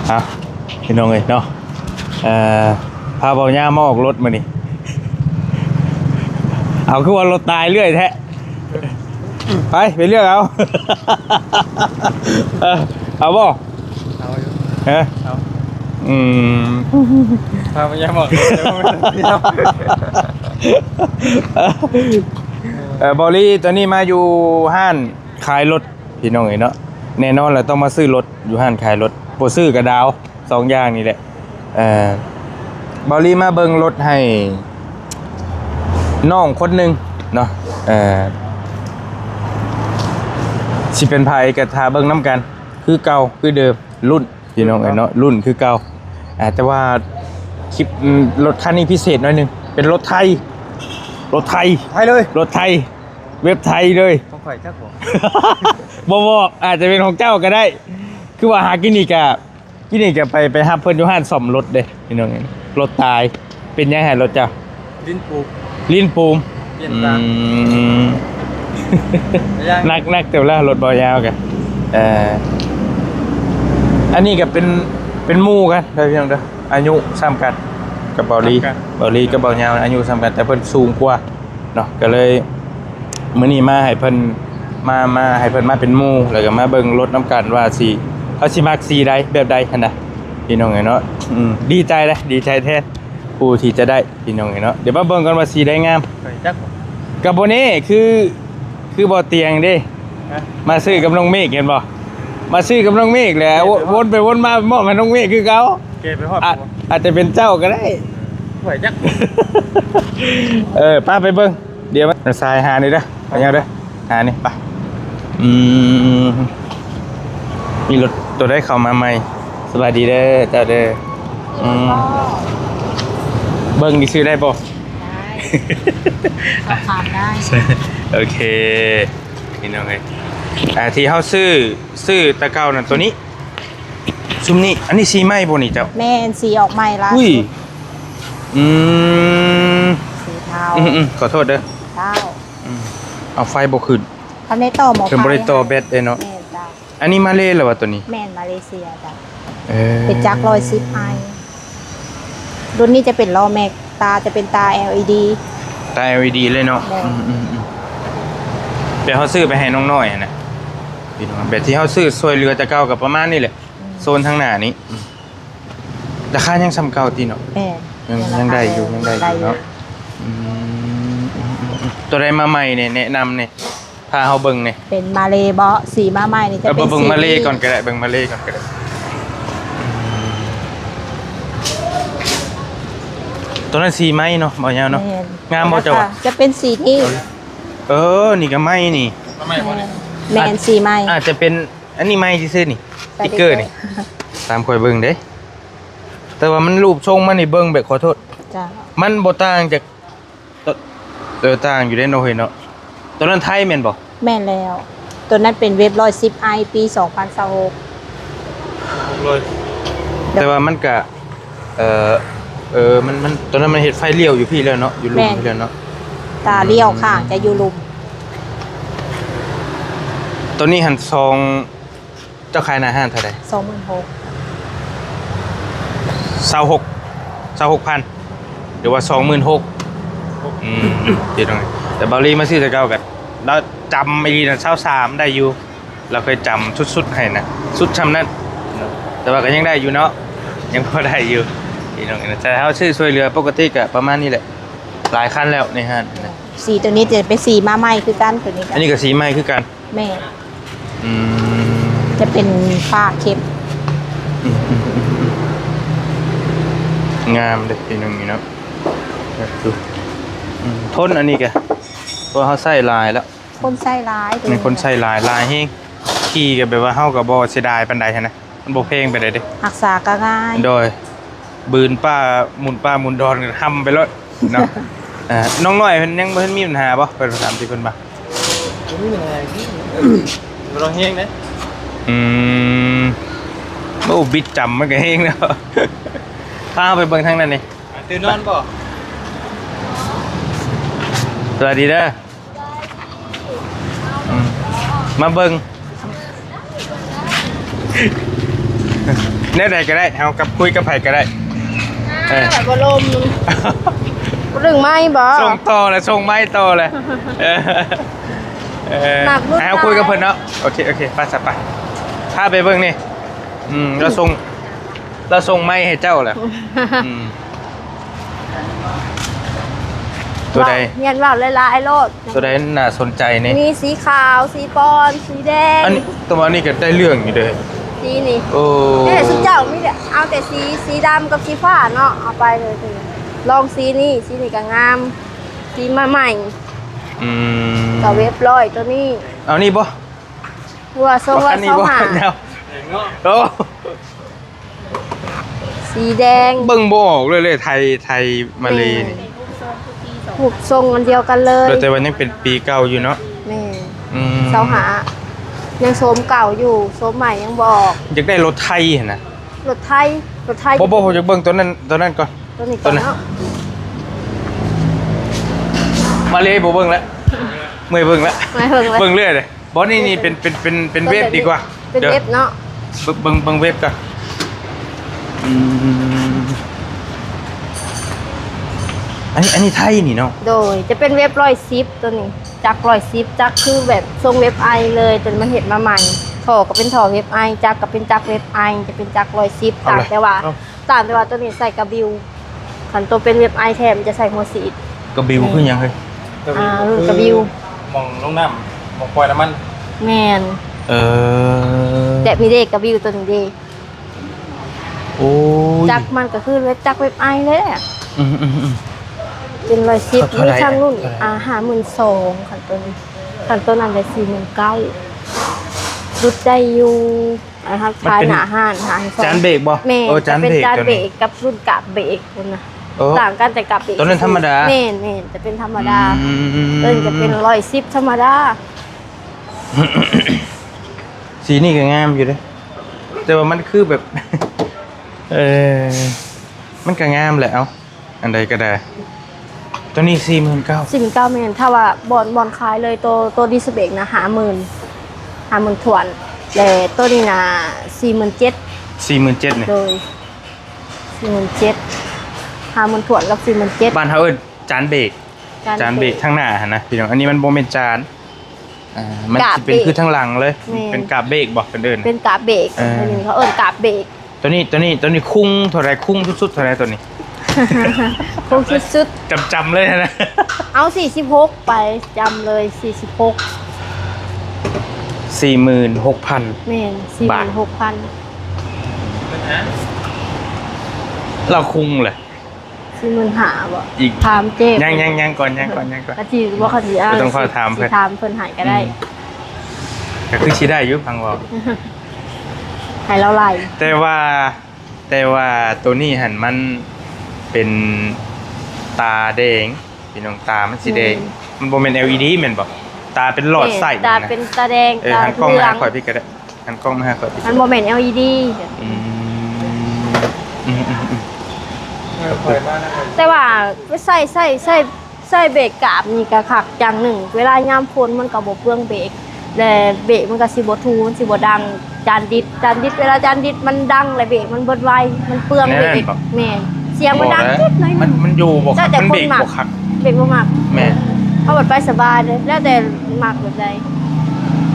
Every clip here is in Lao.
ເອົາ ພີ່ນ້ອງເອີຍເນາະ ເອີ ພາເບົາຍາມາອອກລົດມື້ນີ້ ເອົາ ຄືວ່າລົດຕາຍເລື້ອຍແທ້. ໄປ ໄປເລືອກເອົາ ເອີ ເອົາບໍ່? ເອົາຢູ່ ຮະ? ເອົາ ອືມ ພາເບົາຍາມາອອກລົດ ເອີ ເບົາລີ ຕອນນີ້ມາຢູ່ຮ້ານຂາຍລົດ ພີ່ນ້ອງເອີຍເນາະ ແນ່ນອນແຫຼະ ຕ້ອງມາຊື້ລົດຢູ່ຮ້ານຂາຍລົດ ບໍ່ຊື້ກະດາວ ສອງຢ່າງນີ້ແຫຼະ. ເອີ ເບົາລີມາເບິ່ງລົດໃຫ້ນ້ອງຄົນໜຶ່ງເນາະ ເອີ ຊິເປັນໃຜກະຖ້າເບິ່ງນຳກັນ ຄືເກົ່າຄືເດີມ ລຸ້ນ ພີ່ນ້ອງເອີຍເນາະ ລຸ້ນຄືເກົ່າ ອາ ແຕ່ວ່າຄລິບ ອາ ລົດຄັນນີ້ພິເສດໜ້ອຍໜຶ່ງ ເປັນລົດໄທ ລົດໄທ ໄທເລີຍ ລົດໄທ ເວັບໄທເລີຍ ຂອງຂ້ອຍຈັກບໍ່ ບໍ່ບອກ ອາດຈະເປັນຂອງເຈົ້າກະໄດ້ ຄືວ່າຫາກິນນີ້ກະ ກິນນີ້ກະໄປ ໄປຮັບເພິ່ນຢູ່ຮ້ານສ້ອມລົດເດ້ ພີ່ນ້ອງເອີຍ ລົດຕາຍ ເປັນຫຍັງໃຫ້ລົດເຈົ້າ? ລີ້ນປູມ ລີ້ນປູມ ປ່ຽນຕາ ອືມ ໜັກ ໜັກເຕີບແລ້ວ ລົດເບົາຍາວກະ ເອີ ອັນນີ້ກະເປັນ ເປັນໝູ່ກັນເດີ ພີ່ນ້ອງເດີ ອາຍຸສ່ຳກັນກັບເບົາລີ ເບົາລີກັບເບົາຍາວອາຍຸສ່ຳກັນ ແຕ່ເພິ່ນສູງກວ່າເນາະ ກະເລີຍ ມື້ນີ້ມາໃຫ້ເພິ່ນ ມາ ມາໃຫ້ເພິ່ນມາເປັນໝູ່ ແລ້ວກະມາເບິ່ງລົດນຳກັນວ່າຊິ ເຮົາຊິມັກສີໃດແບບໃດຫັ້ນນະ ພີ່ນ້ອງເອີຍເນາະ ອືມ ດີໃຈເດ້ ດີໃຈແທນຜູ້ທີ່ຈະໄດ້ ພີ່ນ້ອງເອີຍເນາະ ດຽວມາເບິ່ງກັນວ່າສີໃດງາມ ຂ້ອຍຈັກບໍ່ ກະບໍ່ແນ່ ຄື ຄືບໍ່ຕຽງເດ້ ຮະ ມາຊື້ກັບນ້ອງເມກ ເຫັນບໍ່ ມາຊື້ກັບນ້ອງເມກແຫຼະ ເອີ ວ- ວົນໄປວົນມາມອບໃຫ້ນ້ອງເມກຄືເກົ່າ ເກໄປຮອດ ອາດ ບໍ່ ອາດຈະເປັນເຈົ້າກະໄດ້ ເອີ ຂ້ອຍຈັກ ເອີ ພາໄປເບິ່ງ ດຽວມາສາຍຫານີ້ເດີ ໄປຍາວເດີ ຫານີ້ ໄປ ອືມ ມີລົດໂຕໃດເຂົ້າມາໃໝ່ ສະບາຍດີເດີ ເຈົ້າເດີ ອືມ ເບິ່ງນີ້ຊື້ໄດ້ບໍ່? ໄດ້ ສອບຖາມໄດ້ ໂອເຄ ພີ່ນ້ອງເອີຍ ອ່າ ທີ່ເຮົາຊື້ ຊື້ແຕ່ເກົ່ານັ້ນ ໂຕນີ້ ຊຸມນີ້ ອັນນີ້ສີໃໝ່ບໍ່ນີ້ເຈົ້າ? ແມ່ນ ສີອອກໃໝ່ລະ ອຸ້ຍ ອືມ ສີເທົາ ອືມໆ ຂໍໂທດເດີ ເທົາ ອືມ ເອົາໄຟບໍ່ຂຶ້ນ ເຂົາໄດ້ຕໍ່ໝໍ້ ເພິ່ນບໍ່ໄດ້ຕໍ່ແບັດເດ້ເນາະ ແມ່ນເຈົ້າ ອັນນີ້ມາເລແລ້ວຫວາໂຕນີ້? ແມ່ນ ມາເລເຊຍເຈົ້າ ເອີ ເປັນຈັກຮ້ອຍສິບໄອ ລຸ້ນນີ້ຈະເປັນລໍ້ແມັກ ຕາຈະເປັນຕາ ແອລອີດີ ຕາ ແອລອີດີ ເລີຍເນາະ ແມ່ນ ອືມໆໆ ແບບເຮົາຊື້ໄປໃຫ້ນ້ອງນ້ອຍຫັ້ນນະ ພີ່ນ້ອງ ແບບທີ່ເຮົາຊື້ຊ່ວຍເຫຼືອແຕ່ເກົ່າກະປະມານນີ້ແຫຼະ ອືມ ໂຊນທາງໜ້ານີ້ ອືມ ລາຄາຍັງສ່ຳເກົ່າຕິເນາະ ແມ່ນ ຍັງ ຍັງໄດ້ຢູ່ ຍັງໄດ້ຢູ່ເນາະ ອືມ ໂຕໃດມາໃໝ່ແນ່ ແນະນຳແນ່ ພາເຮົາເບິ່ງແນ່ ເປັນມາເລບໍ ສີມາໃໝ່ນີ້ຈະເປັນ ເອີ ເບິ່ງມາເລກ່ອນກະໄດ້ ເບິ່ງມາເລກ່ອນກະໄດ້ ໂຕນັ້ນສີໃໝ່ເນາະ ເບົາຍາວເນາະ ແມ່ນ ງາມບໍ່ເຈົ້າຫວາ? ຈະເປັນສີນີ້ ເອີ ນີ້ກະໃໝ່ນີ້ ມາໃໝ່ບໍ່ນີ້? ແມ່ນ ສີໃໝ່ ອາດຈະເປັນ ອັນນີ້ໃໝ່ຊື່ໆນີ້ ສະຕິກເກີນີ້ ຕາມຂ້ອຍເບິ່ງເດ້ ແຕ່ວ່າມັນຮູບຊົງມັນນີ້ເບິ່ງແບບ ຂໍໂທດ ເຈົ້າ ມັນບໍ່ຕ່າງຈາກ ໂຕ ເອີ ຕ່າງຢູ່ເດ້ເນາະເຮີ້ຍເນາະ ໂຕນັ້ນໄທແມ່ນບໍ່? ແມ່ນແລ້ວ ໂຕນັ້ນເປັນເວັບຮ້ອຍສິບໄອ ປີສອງພັນຊາວຫົກ ແຕ່ວ່າມັນກະ ເອີ ເອີ ມັນ ມັນ ໂຕນັ້ນມັນເຮັດໄຟລ້ຽວຢູ່ພີ້ແລ້ວເນາະ ຢູ່ລຸ່ມ ແມ່ນ ພີ້ແລ້ວເນາະ ຕາລ້ຽວຂ້າງຈະຢູ່ລຸ່ມ ໂຕນີ້ຫັ້ນ ສອງ ເຈົ້າຂາຍໜ້າຮ້ານເທົ່າໃດ? ສອງໝື່ນຫົກ ຊາວຫົກ ຊາວຫົກພັນ ຫຼືວ່າສອງໝື່ນຫົກ ອືມ ພີ່ນ້ອງ ແຕ່ເບົາລີມາຊື້ແຕ່ເກົ່າກະ ລາວຈຳອີ່ຫຼີນະ ຊາວສາມໄດ້ຢູ່ ລາວເຄີຍຈຳສຸດໆໃຫ້ນະ ສຸດຊ່ຳນັ້ນ ແຕ່ວ່າກະຍັງໄດ້ຢູ່ເນາະ ຍັງພໍໄດ້ຢູ່ ພີ່ນ້ອງ ແຕ່ເຮົາຊື້ຊ່ວຍເຫຼືອປົກກະຕິກະປະມານນີ້ແຫຼະ ຫຼາຍຄັນແລ້ວໃນຮ້ານນະ ສີໂຕນີ້ຈະເປັນສີມາໃໝ່ຄືກັນ ໂຕນີ້ກະ ອັນນີ້ກະສີໃໝ່ຄືກັນ ແມ່ນ ອືມ ຈະເປັນຝາເຂັມ ອືມ ງາມເດ້ ພີ່ນ້ອງນີ້ເນາະ ອືມ ທົນ ອັນນີ້ກະ ເພາະເຮົາໃຊ້ຫຼາຍແລ້ວ ຄົນໃຊ້ຫຼາຍ ແມ່ນ ຄົນໃຊ້ຫຼາຍ ຫຼາຍແຮງ ຂີ່ກະແບບວ່າເຮົາກະບໍ່ເສຍດາຍປານໃດຫັ້ນນະ ມັນບໍ່ແພງປານໃດເດ້ ຮັກສາກະງ່າຍ ໂດຍ ບືນປ່າ ໝຸນປ່າໝຸນດອນກະຫ້ຳໄປໂລດເນາະ ເອີ ນ້ອງນ້ອຍເພິ່ນຍັງບໍ່ທັນມີບັນຫາບໍ່? ເພິ່ນຖາມທີ່ເພິ່ນມາ ບໍ່ມີບັນຫາ ບໍ່ຕ້ອງແຮງເດ້ ອືມ ໂອ້ ບິດຈຳມັນກະແຮງແລ້ວ ພາເຮົາໄປເບິ່ງທາງນັ້ນນີ້ ອ່າ ຕື່ນນອນບໍ່? ສະບາຍດີເດີ ອືມ ມາເບິ່ງ ແນວໃດກໍໄດ້ ເຮົາກັບ ຄຸຍກັບໃຜກໍໄດ້. ເອີ ບໍ່ລົມ ເລື່ອງໄມ້ບໍ່? ສົ່ງຕໍ່ແຫຼະ ສົ່ງໄມ້ຕໍ່ແຫຼະ. ເອີ ເອີ ໃຫ້ເຮົາຄຸຍກັບເພິ່ນເນາະ. ໂອເຄ ໂອເຄ ໄປຊະ ໄປ ພາໄປເບິ່ງນີ້. ອືມ ລາວສົ່ງ ລາວສົ່ງໄມ້ໃຫ້ເຈົ້າແຫຼະ. ອືມ ຕົວໃດ? ເວົ້າ ຮຽນເວົ້າຫຼາຍໆໂລດ. ຕົວໃດໜ້າສົນໃຈນີ້? ມີສີຂາວ ສີບອນ ສີແດງ. ອັນ ແຕ່ວ່າອັນນີ້ກໍໄດ້ເລື່ອງຢູ່ເດ້ ສີນີ້. ໂອ້ ນີ້ແຫຼະ ຊຸມເຈົ້າມີແຕ່ ເອົາແຕ່ສີ ສີດຳກັບສີຟ້າເນາະ ເອົາໄປເລີຍ. ລອງສີນີ້ ສີນີ້ກໍງາມ ສີມາໃໝ່. ອືມ ກໍເວັບຮ້ອຍຕົວນີ້. ເອົານີ້ບໍ່? ວ່າຊົງວ່າຊາວຫ້າ. ໂອ້ ສີແດງ ເບິ່ງບໍ່ອອກເລີຍເລີຍ ໄທ ໄທມາເລນີ້. ແມ່ນ ຮູບຊົງອັນດຽວກັນເລີຍ ແຕ່ວ່າຍັງເປັນປີເກົ່າຢູ່ເນາະ. ແມ່ນ ອືມ ຊາວຫ້າ ຍັງໂສມເກົ່າຢູ່ ໂສມໃໝ່ຍັງບໍ່ອອກ. ຢາກໄດ້ລົດໄທຫັ້ນນະ ລົດໄທ ລົດໄທ. ບໍ່ ບໍ່ ຢາກເບິ່ງຕົວນັ້ນ ຕົວນັ້ນກ່ອນ ຕົວນີ້ກ່ອນເນາະ. ມາເລບໍ່ເບິ່ງແລ້ວ ເມື່ອຍເບິ່ງແລ້ວ ເມື່ອຍເບິ່ງແລ້ວ ເບິ່ງເລື້ອຍເດ້. ບໍ່ ນີ້ ນີ້ເປັນ ເປັນ ເປັນ ເປັນເວັບດີກວ່າ ເປັນເວັບເນາະ. ເບິ່ງ ເບິ່ງ ເບິ່ງເວັບກ່ອນ. ອືມ ອັນນີ້ ອັນນີ້ໄທນີ້ເນາະ. ໂດຍ ຈະເປັນເວັບຮ້ອຍສິບຕົວນີ້ ຈັກຮ້ອຍສິບ ຈັກຄືແບບຊົງເວັບໄອເລີຍ ຕົວນີ້ມັນເຮັດມາໃໝ່. ທໍ່ກໍເປັນທໍ່ເວັບໄອ ຈັກກໍເປັນຈັກເວັບໄອ ຈະເປັນຈັກຮ້ອຍສິບ. ຕ່າງແຕ່ວ່າ ຕ່າງແຕ່ວ່າຕົວນີ້ໃສ່ກະບິວ ຄັນຕົວເປັນເວັບໄອແທ້ມັນຈະໃສ່ຫົວສີດ. ກະບິວຄືຫຍັງເຮີ້ຍ? ອ່າ ກະບິວ ກະບິວ ໝ່ອງລົງນ້ຳ ໝ່ອງປ່ອຍນ້ຳມັນ. ແມ່ນ ເອີ ແບບນີ້ເດ້ ກະບິວຕົວນີ້ເດ້. ໂອ້ຍ ຈັກມັນກໍຄືຈັກເວັບໄອເລີຍ. ອືມໆໆ ເປັນຮ້ອຍສິບ ເທົ່າໃດ? ມີທັງລຸ້ນ ເທົ່າໃດ? ອ່າ ຫ້າໝື່ນສອງ ຄັນຕົວນີ້ ຄັນຕົວນັ້ນໄດ້ສີ່ໝື່ນເກົ້າ ຫຼຸດໄດ້ຢູ່. ອ່າ ເຮົາຂາຍໜ້າຮ້ານ ຈານເບກບໍ່? ແມ່ນ ໂອ້ ຈານເບກ ຈານເບກກັບລຸ້ນກາບເບກພຸ້ນນະ. ໂອ້ ຕ່າງກັນແຕ່ກາບເບກ ຕົວນັ້ນທຳມະດາ. ແມ່ນໆ ຈະເປັນທຳມະດາ. ອືມ ເອີ ຈະເປັນຮ້ອຍສິບທຳມະດາ. ສີນີ້ກໍງາມຢູ່ເດ້ ແຕ່ວ່າມັນຄືແບບ ເອີ ມັນກໍງາມແຫຼະ. ເອົາ ອັນໃດກໍໄດ້ ຕົວນີ້ສີ່ໝື່ນເກົ້າ ສີ່ໝື່ນເກົ້າ. ແມ່ນ ຖ້າວ່າບ່ອນ ບ່ອນຂາຍເລີຍ ໂຕ ໂຕດິສເບກນະ ຫ້າໝື່ນ ຫ້າໝື່ນຖ້ວນ ແລະ ໂຕນີ້ນະ ສີ່ໝື່ນເຈັດ ສີ່ໝື່ນເຈັດນີ້. ໂດຍ ສີ່ໝື່ນເຈັດ ຫ້າໝື່ນຖ້ວນກັບສີ່ໝື່ນເຈັດ. ບ້ານເຮົາເອີ້ນຈານເບກ ຈານເບກ ຈານເບກທາງໜ້າຫັ້ນນະ ພີ່ນ້ອງ. ອັນນີ້ມັນບໍ່ແມ່ນຈານ ອ່າ ມັນຊິເປັນຄືທາງຫຼັງເລີຍ. ແມ່ນ ເປັນກາບເບກບໍ່ ເພິ່ນເອີ້ນ ເປັນກາບເບກ. ເອີ ອັນນີ້ເຂົາເອີ້ນກາບເບກ. ຕົວນີ້ ຕົວນີ້ ຕົວນີ້ຄຸງເທົ່າໃດ? ຄຸງສຸດໆເທົ່າໃດຕົວນີ້? ຄຸງສຸດໆ ຈຳໆເລີຍຫັ້ນນະ. ເອົາສີ່ສິບຫົກໄປ ຈຳເລີຍ ສີ່ສິບຫົກ ສີ່ໝື່ນຫົກພັນ. ແມ່ນ ສີ່ໝື່ນຫົກພັນ. ລາວຄຸງແຫຼະ ສີ່ໝື່ນຫ້າບໍ່? ອີກ ຖາມເຈ້ ຍັງ ຍັງ ຍັງກ່ອນ ຍັງກ່ອນ ຍັງກ່ອນ. ກະຊິບໍ່ ຄັນຊິ ອ່າ ບໍ່ຕ້ອງເຝົ້າຖາມເພິ່ນ ຊິຖາມເພິ່ນໃຫ້ກໍໄດ້. ອືມ ກໍຄືຊິໄດ້ຢູ່ ຟັງເວົ້າ ໃຫ້ລາວໄລ່. ແຕ່ວ່າ ແຕ່ວ່າໂຕນີ້ຫັ້ນມັນເປັນຕາແດງ ພີ່ນ້ອງ ຕາມັນຊິແດງ. ອືມ ມັນບໍ່ແມ່ນ ແອລອີດີ ແມ່ນບໍ່? ຕາເປັນຫຼອດໃສ ຕາເປັນຕາແດງ. ເອີ ຕາ ຫັນກ້ອງມາຫາຂ້ອຍພີ້ກໍໄດ້ ຫັນກ້ອງມາຫາຂ້ອຍ. ມັນບໍ່ແມ່ນ ແອລອີດີ. ອືມ ອືມໆໆ ແຕ່ວ່າໃສ່ ໃສ່ ໃສ່ ໃສ່ເບກກາບນີ້ກໍຄັກຢ່າງໜຶ່ງ ເວລາຍາມຝົນມັນກໍບໍ່ເປືອງເບກ ແລະ ເບກມັນກໍຊິບໍ່ທູ ມັນຊິບໍ່ດັງ. ຈານດິດ ຈານດິດ ເວລາຈານດິດມັນດັງ ແລະ ເບກມັນເບິດໄວ ມັນເປືອງເບກ. ແມ່ນ ສຽງມັນດັງ ບໍ່ໄດ້ ເຈັບໜ້ອຍໜຶ່ງ. ມັນ ມັນຢູ່ບໍ່ຄັກ ແລ້ວແຕ່ຄົນມັກ ມັນເບກບໍ່ຄັກ. ເບກບໍ່ມັກ. ແມ່ນ ເຮົາບັດໄປສະບາຍເດ້ ແລ້ວແຕ່ມັກແບບໃດ.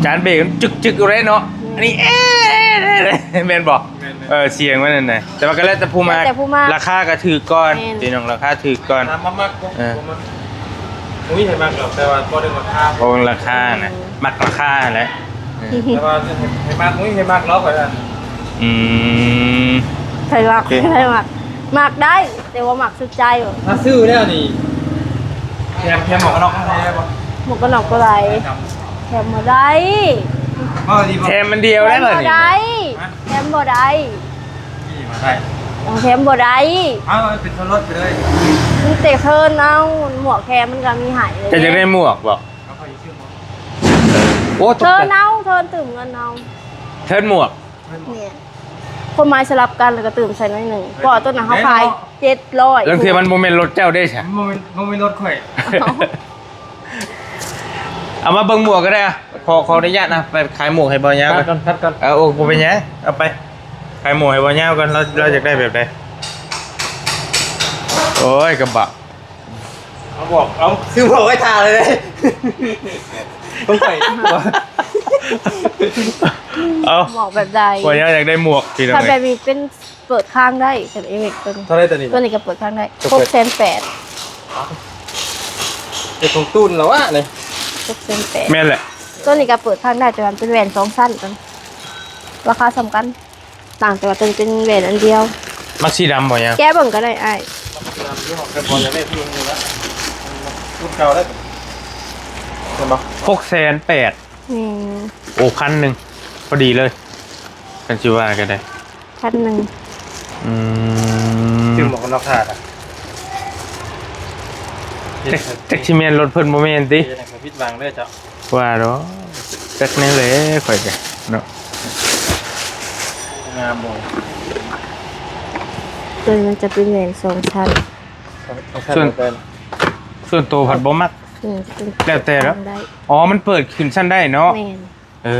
ຈານເບກມັນຈຶກໆຢູ່ເດ້ເນາະ. ອືມ ອັນນີ້ ເອ ແມ່ນບໍ່? ແມ່ນໆ ເອີ ສຽງມັນນັ້ນນະ ແຕ່ວ່າກໍແລ້ວແຕ່ຜູ້ມັກ ແລ້ວແຕ່ຜູ້ມັກ. ລາຄາກໍຖືກກ່ອນ. ແມ່ນ ພີ່ນ້ອງ ລາຄາຖືກກ່ອນ. ຖາມວ່າມັກບໍ່? ເອີ ບໍ່ມັກ ບໍ່ມີໃຜມັກດອກ ແຕ່ວ່າບໍ່ໄດ້ລາຄາ. ບໍ່ເບິ່ງລາຄານະ. ອືມ ມັກລາຄາແຫຼະ. ເອີ ແຕ່ວ່າໃຜມັກ ບໍ່ມີໃຜມັກດອກ ຂ້ອຍວ່າ. ອືມ ໃຜມັກ ໃຜມັກ ມັກໄດ້ ແຕ່ວ່າມັກສຸດໃຈ. ຖ້າຊື້ແລ້ວນີ້ ແຖມ ແຖມໝວກກັນນັອກໃຫ້ໄດ້ບໍ່? ໝວກກັນນັອກບໍ່ໄດ້ ແຖມບໍ່ໄດ້. ເວົ້າດີບໍ່? ແຖມອັນດຽວໄດ້ບໍ່ນີ້? ແຖມບໍ່ໄດ້ ແຖມບໍ່ໄດ້. ນີ້ມາໄດ້ ແຖມບໍ່ໄດ້. ເອົາ ເອົາເປັນສ່ວນລົດໄປເລີຍ. ມີແຕ່ເທີນເອົາ ໝວກແຖມມັນກໍມີໃຫ້ເລີຍ. ເຈົ້າຢາກໄດ້ໝວກບໍ່? ເອົາ ຂ້ອຍຊິຊື້ໝວກ. ໂອ້ ຕົກໃຈ ເທີນເອົາ ເທີນຕື່ມເງິນເອົາ. ເທີນໝວກ. ແມ່ນ ຄວາມໝາຍສະຫຼັບກັນ ແລ້ວກໍຕື່ມໃສ່ໜ້ອຍໜຶ່ງ ເພາະວ່າຕົວນັ້ນເຮົາຂາຍເຈັດຮ້ອຍ. ລາງເທື່ອມັນບໍ່ແມ່ນລົດເຈົ້າເດ້ຊະ. ບໍ່ແມ່ນ ບໍ່ແມ່ນລົດຂ້ອຍ. ເອົາມາເບິ່ງໝວກກໍໄດ້ອະ. ຂໍ ຂໍອະນຸຍາດນະ ໄປຂາຍໝວກໃຫ້ບ່າວຍາວກ່ອນ. ເອີ ໂອ້ ບໍ່ເປັນຫຍັງ ເອົາໄປ. ຂາຍໝວກໃຫ້ບ່າວຍາວກ່ອນ ລາວ ລາວຢາກໄດ້ແບບໃດ? ໂອ້ຍ ກະບະ ເອົາບອກ ເອົາ ຄືບອກໄວ້ທ່າເລີຍເດ້ ຕ້ອງໄປ ເອົາ ໝວກແບບໃດ? ບ່າວຍາວຢາກໄດ້ໝວກ ພີ່ນ້ອງ ຄັນແບບນີ້ເປັນ ເປີດຂ້າງໄດ້ ກັບເອເວັກຕົວນີ້ ເທົ່າໃດຕົວນີ້? ຕົວນີ້ກໍເປີດຂ້າງໄດ້ ຈະເປີດ ຫົກແສນແປດ ເປັນຂອງຕູນລະວະນີ້ ຫົກແສນແປດ ແມ່ນແຫຼະ ຕົວນີ້ກໍເປີດຂ້າງໄດ້ ແຕ່ວ່າມັນເປັນແຫວນສອງຊັ້ນ ຕົວນີ້ລາຄາສ່ຳກັນ ຕ່າງແຕ່ວ່າຕົວນີ້ເປັນແຫວນອັນດຽວ ມັກສີດຳບໍ່ຍາ? ແກະເບິ່ງກໍໄດ້ອ້າຍ ມັກສີດຳຢູ່ ແຕ່ບໍ່ຢາກໄດ້ຜູ້ນີ້ລະ ລຸ້ນເກົ່າເດ້ ເຫັນບໍ່? ຫົກແສນແປດ ແມ່ນ ໂອ້ ພັນໜຶ່ງ ພໍດີເລີຍ ຄັນຊິວ່າກໍໄດ້ ພັນໜຶ່ງ ອືມ ຊື້ໝວກກັນນັອກຖ້າ ຈັກ ຈັກຊິແມ່ນລົດເພິ່ນບໍ່ແມ່ນຕິ ເຮັດໃຫ້ຂ້ອຍຜິດຫວັງເດີເຈົ້າ ວ່າດອກ ຈັກແນວແຫຼະຂ້ອຍກະເນາະ ງາມບໍ່? ຕົວນີ້ມັນຈະເປັນແຫວນສອງຊັ້ນ ສອງຊັ້ນ ສ່ວນ ແຕ່ ສ່ວນໂຕພັດບໍ່ມັກ ອືມ ແລ້ວແຕ່ແລ້ວ ໄດ້ ອໍ ມັນເປີດຂຶ້ນຊັ້ນໄດ້ເນາະ ແມ່ນ ເອີ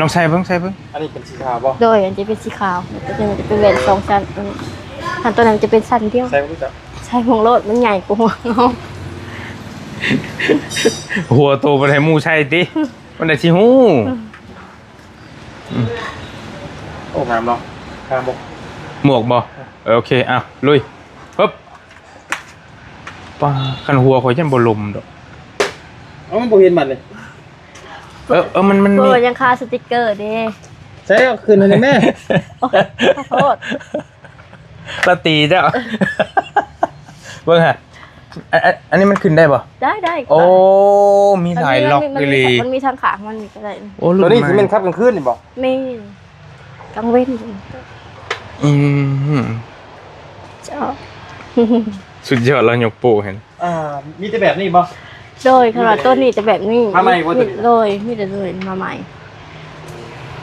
ລອງໃສ່ເບິ່ງ ໃສ່ເບິ່ງ ອັນນີ້ເປັນສີຂາວບໍ່? ໂດຍ ອັນຈະເປັນສີຂາວ ແລ້ວຕົວນີ້ຈະເປັນແຫວນສອງຊັ້ນ ອັນ ອັນຕົວນັ້ນຈະເປັນຊັ້ນດຽວ ໃສ່ເບິ່ງ ໃສ່ເບິ່ງໂລດ ມັນໃຫຍ່ກວ່າຫົວເຮົາ ຫົວໂຕບໍ່ໄດ້ໝູ່ໃສ່ຕິ ມັນໄດ້ຊິຮູ້ ອືມ ອືມ ໂອ້ ງາມເນາະ ງາມບໍ່? ໝວກບໍ່? ເອີ ໂອເຄ ເອົາ ລຸຍ ປຶບ ປ້າ ຄັນຫົວຂ້ອຍຢ້ານບໍ່ລົມດອກ ເອົ້າ ມັນບໍ່ເຫັນບັດນີ້ ເອີ ເອີ ມັນ ມັນ ໂອ້ ມີ ຍັງຄາສະຕິກເກີເດ້ ໃສ່ເອົາຂຶ້ນໃຫ້ແດ່ແມ່ ໂອ້ຍ ຂໍໂທດ ລາວຕີເຈົ້າ ເບິ່ງຫາ ອັນ ອັນ ອັນນີ້ມັນຂຶ້ນໄດ້ບໍ່? ໄດ້ ໄດ້ ໂອ້ ມີຫຼາຍລັອກອີ່ຫຼີ ມັນມີທັງຂ້າງ ມັນມີກໍໄດ້ ໂອ້ ລຸ້ນໃໝ່ ຕົວນີ້ຊິແມ່ນຂັບກາງຄືນນີ້ບໍ່? ແມ່ນ ກາງເວັນ ອືມ ເຈົ້າ ສຸດຍອດ ລາວຍົກໂປ້ເຫັນ ອ່າ ມີແຕ່ແບບນີ້ບໍ່? ໂດຍ ຄັນວ່າໂຕນີ້ຈະແບບນີ້ ມາໃໝ່ບໍ່ໂຕນີ້? ໂດຍ ມີແຕ່ໂຕນີ້ມາໃໝ່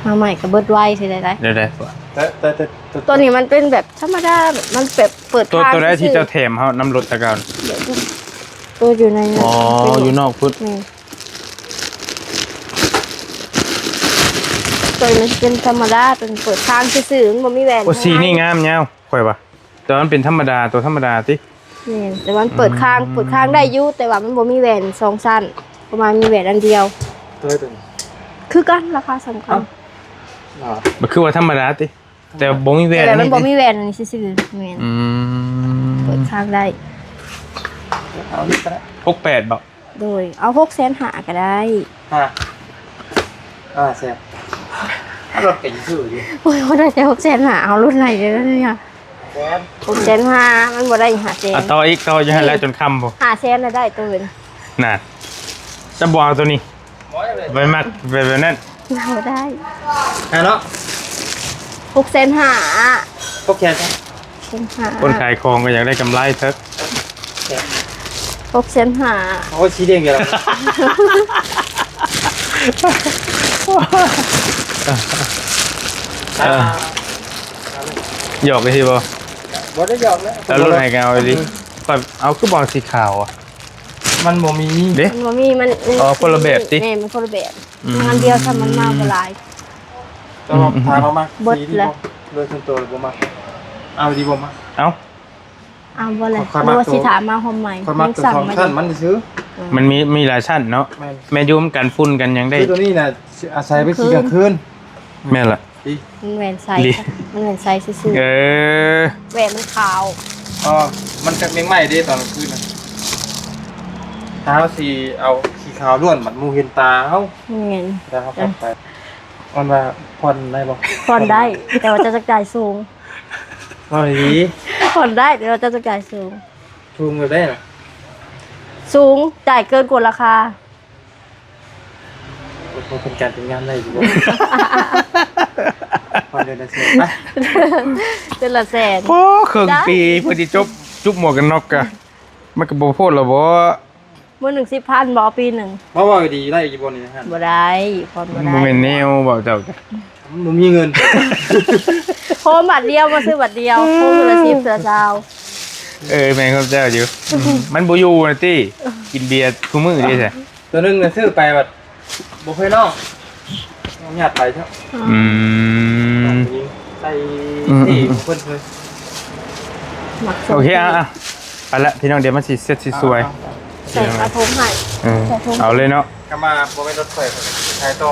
ມາໃໝ່ກໍເບິດໄວຊິໄດ້ໄດ໋ ແຕ່ ແຕ່ ແຕ່ ແຕ່ ໂຕນີ້ມັນເປັນແບບທຳມະດາ ແບບມັນແບບເປີດ ໂຕ ທາງ ໂຕໃດທີ່ເຈົ້າແຖມເຮົານຳລົດແຕ່ເກົ່າ? ໂຕຢູ່ໃນ ອໍ ຢູ່ນອກພຸ້ນ ແມ່ນ ໂຕນີ້ມັນເປັນທຳມະດາ ເປັນເປີດທາງຊື່ໆ ມັນບໍ່ມີແຫວນ ໂອ້ ສີນີ້ງາມຍາວ ຂ້ອຍວ່າ ແຕ່ວ່າມັນເປັນທຳມະດາ ໂຕທຳມະດາຕິ ແມ່ນ ແຕ່ວ່າມັນເປີດຂ້າງ ອືມ ເປີດຂ້າງໄດ້ຢູ່ ແຕ່ວ່າມັນບໍ່ມີແຫວນສອງຊັ້ນ ປະມານມີແຫວນອັນດຽວ ໂຕໃດໂຕນີ້? ຄືກັນ ລາຄາສ່ຳກັນ ເອົ້າ ບໍ່ຄືວ່າທຳມະດາຕິ ແຕ່ບໍ່ມີແຫວນ ແຕ່ມັນບໍ່ມີແຫວນອັນນີ້ຊື່ໆ ແມ່ນ ອືມ ເປີດຂ້າງໄດ້ ເອົານີ້ກໍໄດ້ ຫົກແປດບໍ່? ໂດຍ ເອົາຫົກແສນຫ້າກໍໄດ້ ຮະ ຫ້າແສນ ເອົາລົດກໍຢູ່ຊື່ຢູ່ ໂອ້ຍ ບໍ່ໄດ້ແຕ່ຫົກແສນຫ້າ ເອົາລົດໄຫຼເດີ້ນີ້ ແສນ ຫົກແສນຫ້າ ມັນບໍ່ໄດ້ຫ້າແສນ ອ່ະ ຕໍ່ອີກ ຕໍ່ຢູ່ຫັ້ນແຫຼະ ອືມ ຈົນຄ່ຳພຸ້ນ ຫ້າແສນນະໄດ້ໂຕນີ້ ນັ້ນ ຈະບໍ່ເອົາໂຕນີ້ ໄປມັກແບບ ແບບນັ້ນ ບໍ່ໄດ້ ຮະເນາະ ຫົກແສນຫ້າ ຫົກແສນ ຫົກແສນຫ້າ ຄົນຂາຍຂອງກໍຢາກໄດ້ກຳໄລເຖິກ ຫົກແສນຫ້າ ໂອ້ຍ ສີແດງດຽວລະ ເອີ ຢອກໄດ້ຕິບໍ່? ບໍ່ໄດ້ຢອກແລ້ວ ແລ້ວລົດໃຫ້ກໍເອົາອີ່ຫຼີ ອືມ ຂ້ອຍເອົາຄືບໍ່ເອົາສີຂາວອະ? ມັນບໍ່ມີ ເດ້ ມັນບໍ່ມີ ມັນ ອໍ ຄົນລະແບບຕິ ແມ່ນ ມັນຄົນລະແບບ ອືມ ມັນອັນດຽວ ຖ້າມັນມາບໍ່ຫຼາຍ ແຕ່ວ່າ ອືມ ຖ້າເຮົາມັກ ເບິດ ສີນີ້ ລະ ບໍ່ ໂດຍສ່ວນຕົວລະບໍ່ມັກ ເອົາດີບໍ່ມັກ ເອົາ ເອົາບໍ່ລະ ຂ້ອຍມັກ ຫຼືວ່າຊິຖາມມາຮ່ວມໃໝ່ ຂ້ອຍມັກໂຕສອງຊັ້ນມັນຊື່ ອືມ ມັນມີ ມີຫຼາຍຊັ້ນເນາະ ແມ່ນ ແມ່ນຢູ່ ມັນກັນຝຸ່ນກັນຫຍັງໄດ້ ຄືໂຕນີ້ນະ ອາໄສໄປຂີ່ກາງຄືນ ແມ່ນລະ ມັນແຫວນໃສ ມັນແຫວນໃສຊື່ໆ ເອີ ແຫວນມັນຂາວ ອໍ ມັນຈັກແມງໄມ້ເດ້ຕອນກາງຄືນນະ ຖ້າເຮົາຊິເອົາສີຂາວລ້ວນ ບັດໝູ່ເຫັນຕາເຮົາ ແມ່ນ ແລ້ວເຮົາກັບໄປ ມັນວ່າຜ່ອນໄດ້ບໍ່? ຜ່ອນໄດ້ ແຕ່ວ່າເຈົ້າຈະຈ່າຍສູງ ເວົ້າດີໆ ຜ່ອນໄດ້ ແຕ່ວ່າເຈົ້າຈະຈ່າຍສູງ ສູງແບບໃດລະ? ສູງ ຈ່າຍເກີນກວ່າລາຄາ ເປັນການເປັນງານໄດ້ຢູ່ບໍ່? ຜ່ອນເດືອນລະແສນ ໄປ ເດືອນລະແສນ ໂອ້ ເຄິ່ງປີເພື່ອຊິຈົບ ຈຸບໝວກກັນນັອກກະ ມັນກໍບໍ່ໂພດລະບໍ່? ມື້ໜຶ່ງສິບພັນບໍ່ ປີໜຶ່ງ ມາເວົ້າດີໄດ້ຢູ່ບໍ່ນີ້ຫັ້ນ? ບໍ່ໄດ້ ຜ່ອນບໍ່ໄດ້ ບໍ່ແມ່ນແນວເວົ້າເຈົ້າ ມັນບໍ່ມີເງິນ ໂຮມບາດດຽວ ມາຊື້ບາດດຽວ ໂຮມເທື່ອລະສິບ ເທື່ອລະຊາວ ເອີ ແມ່ນຄວາມເຈົ້າຢູ່ ມັນບໍ່ຢູ່ນະຕິ ກິນເບຍຄູ່ມື້ເດ້ຊະ ຕົວໜຶ່ງນະຊື້ໄປບັດບໍ່ເຄີຍລອງ ຍາດໄປເນາະ ອືມ ຂອງຜູ້ຍິງ ໃສ່ ອືມໆໆ ເດ້ ເພິ່ນເລີຍ ມັກ ໂອເຄ ອ່ະ ອ່ະ ໄປລະພີ່ນ້ອງ ດຽວມັນຊິເສັດຊິສວຍ ໃສ່ຜ້າຖົງໃຫ້ ເອີ ໃສ່ຖົງ ເອົາເລີຍເນາະ ກະມາບໍ່ແມ່ນລົດໄຟ ຂາຍຕໍ່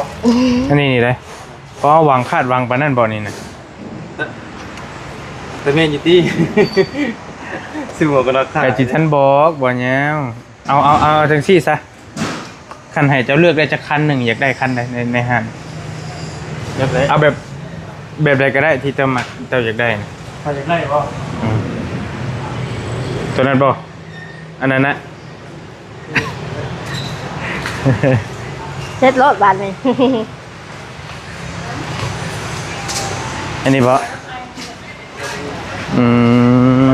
ອັນນີ້ນີ້ເດ້ ເພາະວ່າຫວັງ ຄາດຫວັງປານນັ້ນບໍ່ນີ້ນະ ແຕ່ແມ່ນຢູ່ຕິ ຊື້ໝວກກັນນັອກຂາຍ ກະຊິທັນບອກບໍ່ຍາວ ເອົາ ເອົາ ເອົາຈັ່ງຊີ້ຊະ ຄັນໃຫ້ເຈົ້າເລືອກໄດ້ຈັກຄັນໜຶ່ງ ຢາກໄດ້ຄັນໃດໃນ ໃນຮ້ານ? ແບບໃດ? ເອົາແບບ ແບບໃດກະໄດ້ທີ່ເຈົ້າມັກ ເຈົ້າຢາກໄດ້ນະ. ເຈົ້າຢາກໄດ້ບໍ່? ອືມ ໂຕນັ້ນບໍ່? ອັນນັ້ນນະ? ເສັດໂລດບາດນີ້. ອັນນີ້ບໍ່? ອື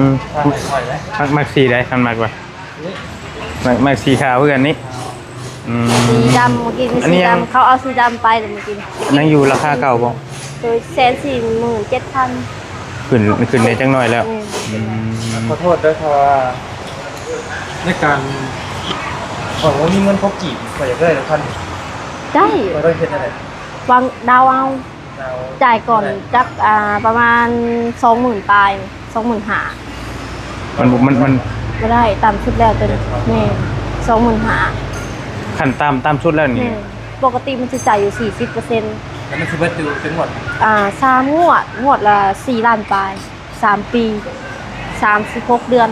ມ ມັກ ມັກ ມັກ ມັກສີໃດ? ຄັນມັກວ່າ ມັກ ມັກສີຂາວຄືກັນນີ້. ອືມ ສີດຳ ມື້ກີ້ ອັນນີ້ ສີດຳ ຍັງ ເຂົາເອົາສີດຳໄປແລ້ວມື້ກີ້. ຍັງຢູ່ລາຄາເກົ່າບໍ່? ໂດຍ ແສນສີ່ໝື່ນເຈັດພັນ. ຂຶ້ນ ຂຶ້ນແດ່ຈັກໜ້ອຍແລ້ວ. ອືມ ອືມ ຂໍໂທດເດີ ເພາະວ່າໃນການ ຂ້ອຍບໍ່ມີເງິນພໍກີບ ຂ້ອຍຢາກໄດ້ລະຄັນ. ໄດ້ ຂ້ອຍຕ້ອງເຮັດແນວໃດ? ວາງ ດາວເອົາ. ຈ່າຍກ່ອນຈັກ ອ່າ ປະມານສອງໝື່ນປາຍ ສອງໝື່ນຫ້າ. ມັນ ມັນ ມັນ ບໍ່ໄດ້ ຕ່ຳສຸດແລ້ວໂຕນີ້. ແມ່ນ ສອງໝື່ນຫ້າ ຂັ້ນຕ່ຳ ຕ່ຳສຸດແລ້ວນີ້. ແມ່ນ ປົກກະຕິມັນຊິຈ່າຍຢູ່ສີ່ສິບເປີເຊັນ. ແລ້ວມັນຊິເບິດຢູ່ຈັກງວດ? ອ່າ ສາມງວດ ງວດລະສີ່ລ້ານປາຍ. ສາມປີ ສາມສິບຫົກເດືອນ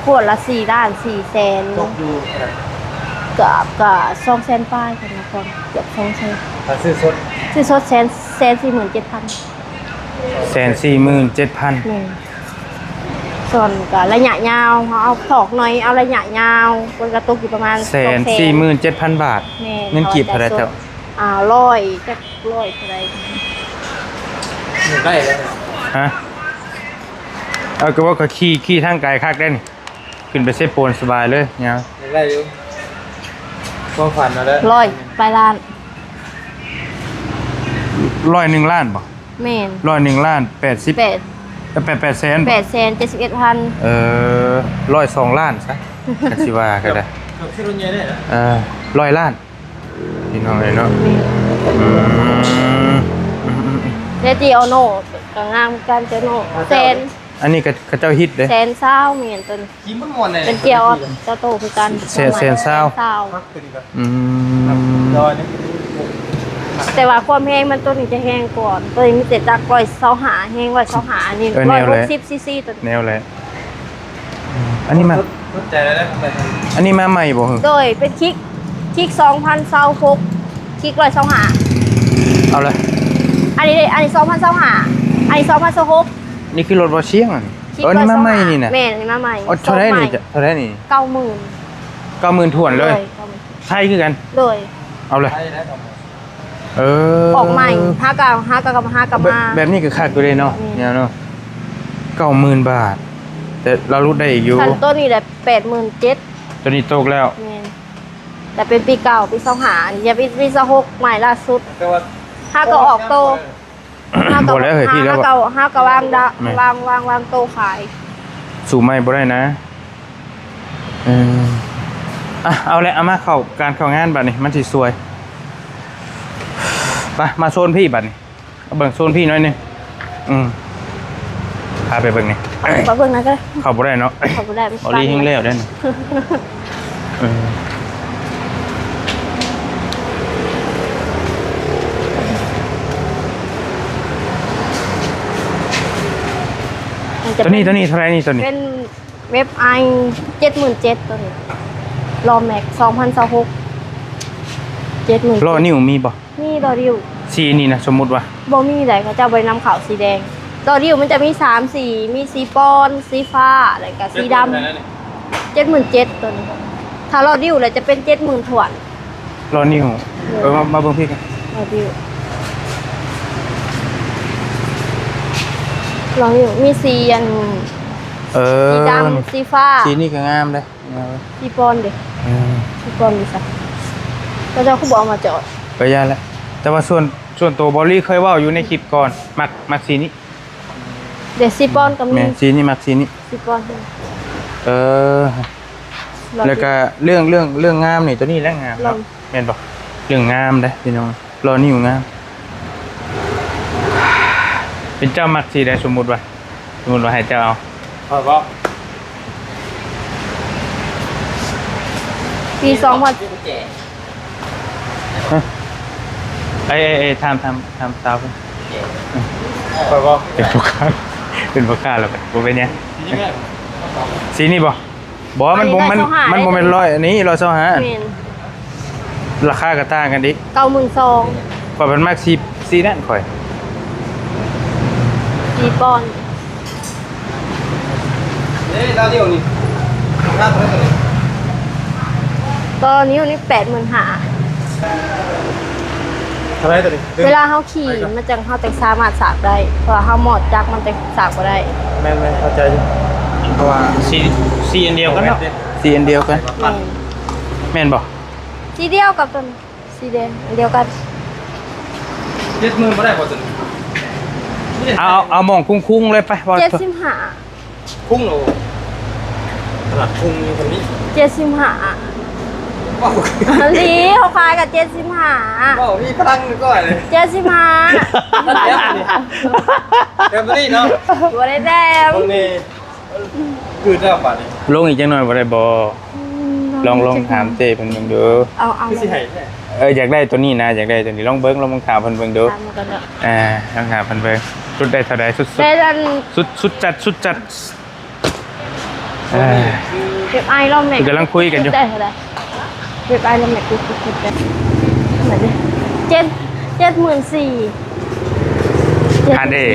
ງວດລະສີ່ລ້ານສີ່ແສນ. ຕົກຢູ່ເທົ່າໃດ? ກະ ກະສອງແສນປາຍ ຄັນນະຄອນ ເກືອບສອງແສນ. ຖ້າຊື້ສົດ? ຊື້ສົດແສນ ແສນສີ່ໝື່ນເຈັດພັນ. ແສນສີ່ໝື່ນເຈັດພັນ. ແມ່ນ ສ່ວນກະໄລຍະຍາວ ເຮົາເອົາຖອກໜ້ອຍ ເອົາໄລຍະຍາວ ມັນກະຕົກຢູ່ປະມານ ແສນສີ່ໝື່ນເຈັດພັນບາດ. ແມ່ນ ເງິນກີບເທົ່າໃດເຈົ້າ? ອ່າ ຮ້ອຍ ຈັກ ຮ້ອຍເທົ່າໃດ? ຢາກໄດ້ແລ້ວນະ. ຮະ? ເອົາ ກະວ່າກະຂີ່ ຂີ່ທາງໄກຄັກເດ້ນີ້ ຂຶ້ນໄປເຊໂປນສະບາຍເລີຍຍາວ. ຢາກໄດ້ຢູ່ ຄວາມຝັນເອົາເດີ ຮ້ອຍປາຍລ້ານ. ຮ້ອຍໜຶ່ງລ້ານບໍ່? ແມ່ນ ຮ້ອຍໜຶ່ງລ້ານແປດສິບ ແປດ ແປດ ແປດແສນ ແປດແສນເຈັດສິບເອັດພັນ. ເອີ ຮ້ອຍສອງລ້ານຊະ ກະຊິວ່າກະໄດ້ ເກືອບ ເກືອບຊື້ລົດໃຫຍ່ໄດ້ນະ. ເອີ ຮ້ອຍລ້ານ. ພີ່ນ້ອງເອີຍເນາະ. ອືມ ເດຕິໂອໂນ ກະງາມຄືກັນ ເຈໂນ ແສນ. ອັນນີ້ກະເຂົາເຈົ້າຮິດເດ້ ແສນຊາວ. ແມ່ນ ໂຕນີ້ ເປັນກຽວອອໂຕຄືກັນ. ແສນ ແສນຊາວ. ອືມ ແຕ່ວ່າຄວາມແຮງມັນ ໂຕນີ້ຈະແຮງກວ່າ ໂຕນີ້ມີແຕ່ຈັກຮ້ອຍຊາວຫ້າ ແຮງຮ້ອຍຊາວຫ້າ. ອັນນີ້ ເອີ ຮ້ອຍຫົກສິບ ແນວແຫຼະ ຊີຊີ ໂຕນີ້ ແນວແຫຼະ. ອັນນີ້ມາ ສົນໃຈແລ້ວນະ. ອັນນີ້ມາໃໝ່ບໍ່? ໂດຍ ເປັນຄິກ ຄິກສອງພັນຊາວຫົກ ຄິກຮ້ອຍຊາວຫ້າ. ເອົາເລີຍ ອັນນີ້ເດ້ ອັນນີ້ສອງພັນຊາວຫ້າ ອັນນີ້ສອງພັນຊາວຫົກ. ນີ້ຄືລົດບໍ່ຊຽງອັນນີ້. ເອີ ນີ້ມາໃໝ່ນີ້ນະ. ແມ່ນ ນີ້ມາໃໝ່. ເທົ່າໃດນີ້? ເທົ່າໃດນີ້? ເກົ້າໝື່ນ. ເກົ້າໝື່ນຖ້ວນເລີຍ. ໂດຍ ເກົ້າໝື່ນ ໄທຄືກັນ. ໂດຍ ເອົາເລີຍ. ເອີ ອອກໃໝ່ ຫາກະ ຫາກະ ຫາກະມາ. ແບບນີ້ກະຄັກຢູ່ເດ້ເນາະ. ແມ່ນ ເນາະ ເກົ້າໝື່ນບາດ ແຕ່ລາວຫຼຸດໄດ້ອີກຢູ່. ຄັນໂຕນີ້ແຫຼະ ແປດໝື່ນເຈັດ. ໂຕນີ້ຕົກແລ້ວ. ແມ່ນ ແຕ່ເປັນປີເກົ່າ ປີຊາວຫ້າ ອັນນີ້ເປັນປີຊາວຫົກ ໃໝ່ລ່າສຸດ. ຫາກະອອກໂຕ ບໍ່ແລ້ວເຮີຍ ພີ່ແລ້ວ ຫາກະ ຫາກະວາງດະ ແມ່ນ ວາງ ວາງ ວາງໂຕຂາຍ. ສູ້ໃໝ່ບໍ່ໄດ້ນະ. ເອີ ອ່ະ ເອົາແຫຼະ ເອົາມາເຂົ້າການເຂົ້າງານບາດນີ້ ມັນຊິສວຍ. ໄປ ມາໂຊນພີ່ບາດນີ້ ມາເບິ່ງໂຊນພີ່ໜ້ອຍໜຶ່ງ. ອືມ ພາໄປເບິ່ງນີ້ ໄປເບິ່ງນັ້ນກະໄດ້. ເຂົ້າບໍ່ໄດ້ເນາະ ເຂົ້າບໍ່ໄດ້. ເບົາລີ້ແຮງແລ້ວເດ້. ເອີ ໂຕນີ້ ໂຕນີ້ເທົ່າໃດນີ້? ໂຕນີ້ເປັນ ເວັບໄອ ເຈັດໝື່ນເຈັດ ໂຕນີ້ ລໍແມັກ ສອງພັນຊາວຫົກ ເຈັດໝື່ນ. ລໍ້ນິ້ວມີບໍ່? ມີ ລໍ້ນິ້ວ. ສີນີ້ນະ ສົມມຸດວ່າ ບໍ່ມີໃດ ເຂົາເຈົ້າບໍ່ໄດ້ນຳເຂົ້າສີແດງ. ລໍ້ນິ້ວມັນຈະມີສາມສີ ມີສີປ່ອນ ສີຟ້າ ແລ້ວກະສີດຳ. ເຈັດໝື່ນເຈັດ ໂຕນີ້ ຖ້າລໍ້ນິ້ວແລ້ວຈະເປັນເຈັດໝື່ນຖ້ວນ. ລໍ້ນິ້ວ ເອີ ມາ ມາເບິ່ງພີ້ກັນ. ລໍ້ນິ້ວ ລໍ້ນິ້ວ ມີສີອັນ ເອີ ສີດຳ ສີຟ້າ. ສີນີ້ກະງາມເດ້ ງາມ. ສີປ່ອນເດ້ ເອີ ສີປ່ອນນີ້ຊະ ເຂົາເຈົ້າຄືບໍ່ເອົາມາຈອດ? ກະຢ່າແຫຼະ ແຕ່ວ່າສ່ວນ ສ່ວນໂຕເບົາລີ້ເຄີຍເວົ້າຢູ່ໃນຄລິບກ່ອນ ມັກ ມັກສີນີ້. ເດ ສີປ່ອນກະມີ. ແມ່ນ ສີນີ້ ມັກສີນີ້ ສີປ່ອນ. ເອີ ແລ້ວກະເລື່ອງ ເລື່ອງ ເລື່ອງງາມນີ້ ໂຕນີ້ແຫຼະງາມເນາະ. ແມ່ນບໍ່? ເລື່ອງງາມເດ້ພີ່ນ້ອງ ລໍ້ນິ້ວງາມ. ເປັນເຈົ້າມັກສີໃດ? ສົມມຸດວ່າ ສົມມຸດວ່າໃຫ້ເຈົ້າເອົາ ຂ້ອຍບໍ່ ປີສອງພັນ ຮະ ເອີ ເອີ ເອີ ຖາມ ຖາມ ຖາມສາວເພິ່ນ ຂ້ອຍບໍ່ ເປັນພໍ່ຄ້າ ເປັນພໍ່ຄ້າແລ້ວບໍ່ເປັນຫຍັງ ສີນີ້ບໍ່? ບໍ່ ມັນບໍ່ ມັນ ມັນບໍ່ແມ່ນຮ້ອຍ ອັນນີ້ຮ້ອຍຊາວຫ້າ ແມ່ນ ລາຄາກໍຕ່າງກັນອີກ ເກົ້າໝື່ນສອງ ຂ້ອຍເພິ່ນມັກສີ ສີນັ້ນຂ້ອຍ ສີປ່ອນ ເອີ ດາວດຽວນີ້ ລາຄາເທົ່າໃດ? ຕໍ່ນິ້ວນີ້ແປດໝື່ນຫ້າ ເທົ່າໃດຕົວນີ້? ເວລາເຮົາຂີ່ມັນຈັ່ງ ເຮົາຈັ່ງສາມາດສາກໄດ້ ເພາະວ່າເຮົາມອດຈັກມັນຈັ່ງສາກບໍ່ໄດ້ ແມ່ນໆ ເຂົ້າໃຈຢູ່ ເພາະວ່າສີ ສີອັນດຽວກັນເນາະ ສີອັນດຽວກັນ ແມ່ນ ແມ່ນບໍ່? ສີດຽວກັບຕົວນີ້ ສີແດງອັນດຽວກັນ ເຈັດໝື່ນບໍ່ໄດ້ບໍ່ຕົວນີ້? ເອົາ ເອົາ ເອົາໝ່ອງຄຸ້ງໆເລີຍໄປ ເຈັດສິບຫ້າ ຄຸ້ງໂລ ຂະໜາດຄຸ້ງນີ້ ເຈັດສິບຫ້າ ເວົ້າອີ່ຫຼີ ເຂົາຂາຍກັນເຈັດສິບຫ້າ ເວົ້າມີພະລັງກ່ອນເລີຍ ເຈັດສິບຫ້າ ແຖມນີ້ ແຖມນີ້ເນາະ ບໍ່ໄດ້ແຖມ ເບິ່ງນີ້ ຄືແລ້ວບາດນີ້ ລົງອີກຈັກໜ່ອຍບໍ່ໄດ້ບໍ່? ອືມ ລອງ ລອງຖາມເຈ້ເພິ່ນເບິ່ງດູ ເອົາ ເອົາ ຄືຊິໃຫ້ແທ້ ເອີ ຢາກໄດ້ຕົວນີ້ນະ ຢາກໄດ້ຕົວນີ້ ລອງເບິ່ງ ລອງເບິ່ງ ຖາມເພິ່ນເບິ່ງດູ ຖາມເພິ່ນເນາະ ອ່າ ລອງຖາມເພິ່ນເບິ່ງ ສຸດໄດ້ເທົ່າໃດ? ສຸດ ສຸດ ສຸດຈັດ ສຸດຈັດ ເອີ ເກັບອ້າຍລອມແມັກ ເພິ່ນກຳລັງຄຸຍກັນຢູ່ ໄດ້ເທົ່າໃດ? ເກັບອ້າຍລອມແມັກ ເກັບ ເກັບ ເກັບ ເກັບ ເຈັດ ເຈັດໝື່ນສີ່ ອັນນີ້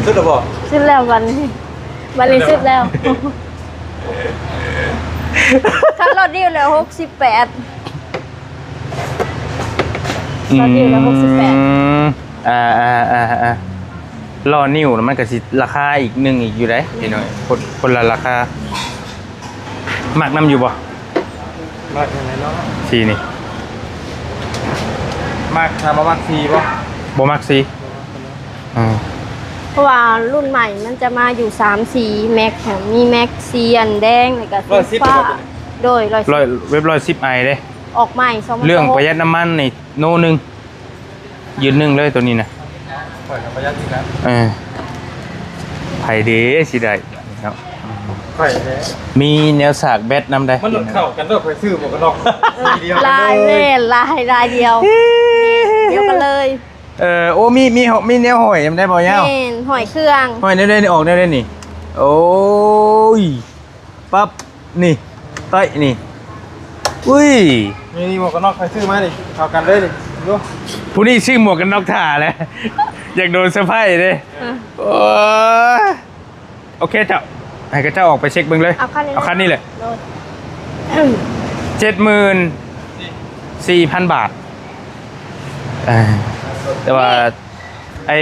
ສຸດແລ້ວບໍ່? ສຸດແລ້ວບັດນີ້ ບັດນີ້ສຸດແລ້ວ ຄັນລອດດິວແລ້ວຫົກສິບແປດ ອືມ ລອດດິວແລ້ວຫົກສິບແປດ ອ່າໆໆໆ ລໍ້ນິ້ວມັນກໍຊິລາຄາອີກໜຶ່ງອີກຢູ່ໃດ໋ ພີ່ນ້ອງ ຄົນ ຄົນລະລາຄາ ມັກນຳຢູ່ບໍ່? ມັກນຳແຫຼະເນາະ ສີນີ້ ມັກ ຖາມວ່າມັກສີບໍ່? ບໍ່ມັກສີ ອືມ ເພາະວ່າລຸ້ນໃໝ່ມັນຈະມາຢູ່ສາມສີ ແມັກ ມີແມັກສີອັນແດງ ແລ້ວກໍສີຟ້າ ຮ້ອຍສິບ ໂດຍ ຮ້ອຍສິບ ເວັບຮ້ອຍສິບໄອເດ້ ອອກໃໝ່ ສອງພັນຊາວຫົກ ເລື່ອງປະຢັດນ້ຳມັນນີ້ໂນໜຶ່ງ ຢືນໜຶ່ງເລີຍໂຕນີ້ນະ ຂ້ອຍກໍປະຢັດຄືກັນ ເອີ ໃຜເດ້ຊິໄດ້ເນາະ ຂ້ອຍແຫຼະ ມີແນວສາກແບັດນຳໄດ໋ ມັນເຂົ້າກັນເດີ ຂ້ອຍຊື້ໝວກກັນນັອກ ເອີ ລາຍ ລາຍດຽວກັນເລີຍ ລາຍແມ່ນ ລາຍ ລາຍດຽວ ດຽວກັນເລີຍ ເອີ ໂອ້ ມີ ມີ ມີແນວຫ້ອຍນຳໄດ໋ບໍ່ຍາວ ແມ່ນ ຫ້ອຍເຄື່ອງ ຫ້ອຍແນວໃດນີ້ ອອກແນວໃດນີ້ ໂອ້ຍ ປັບ ນີ້ ເຕະນີ້ ອຸ້ຍ ນີ້ ນີ້ ໝວກກັນນັອກຂ້ອຍຊື້ມານີ້ ເຂົ້າກັນເລີຍນີ້ ດູ ຜູ້ນີ້ຊື້ໝວກກັນນັອກຖ້າແຫຼະ ຢາກໂດນເຊີໄພເດ້ ເອີ ໂອ້ຍ ໂອເຄເຈົ້າ ໃຫ້ເຂົາເຈົ້າອອກໄປເຊັກເບິ່ງເລີຍ ເອົາຄັນນີ້ ເອົາຄັນນີ້ແຫຼະ ໂດຍ ເຈັດໝື່ນສີ່ພັນບາດ ເອີ ແຕ່ວ່າ ນີ້ ໄອ້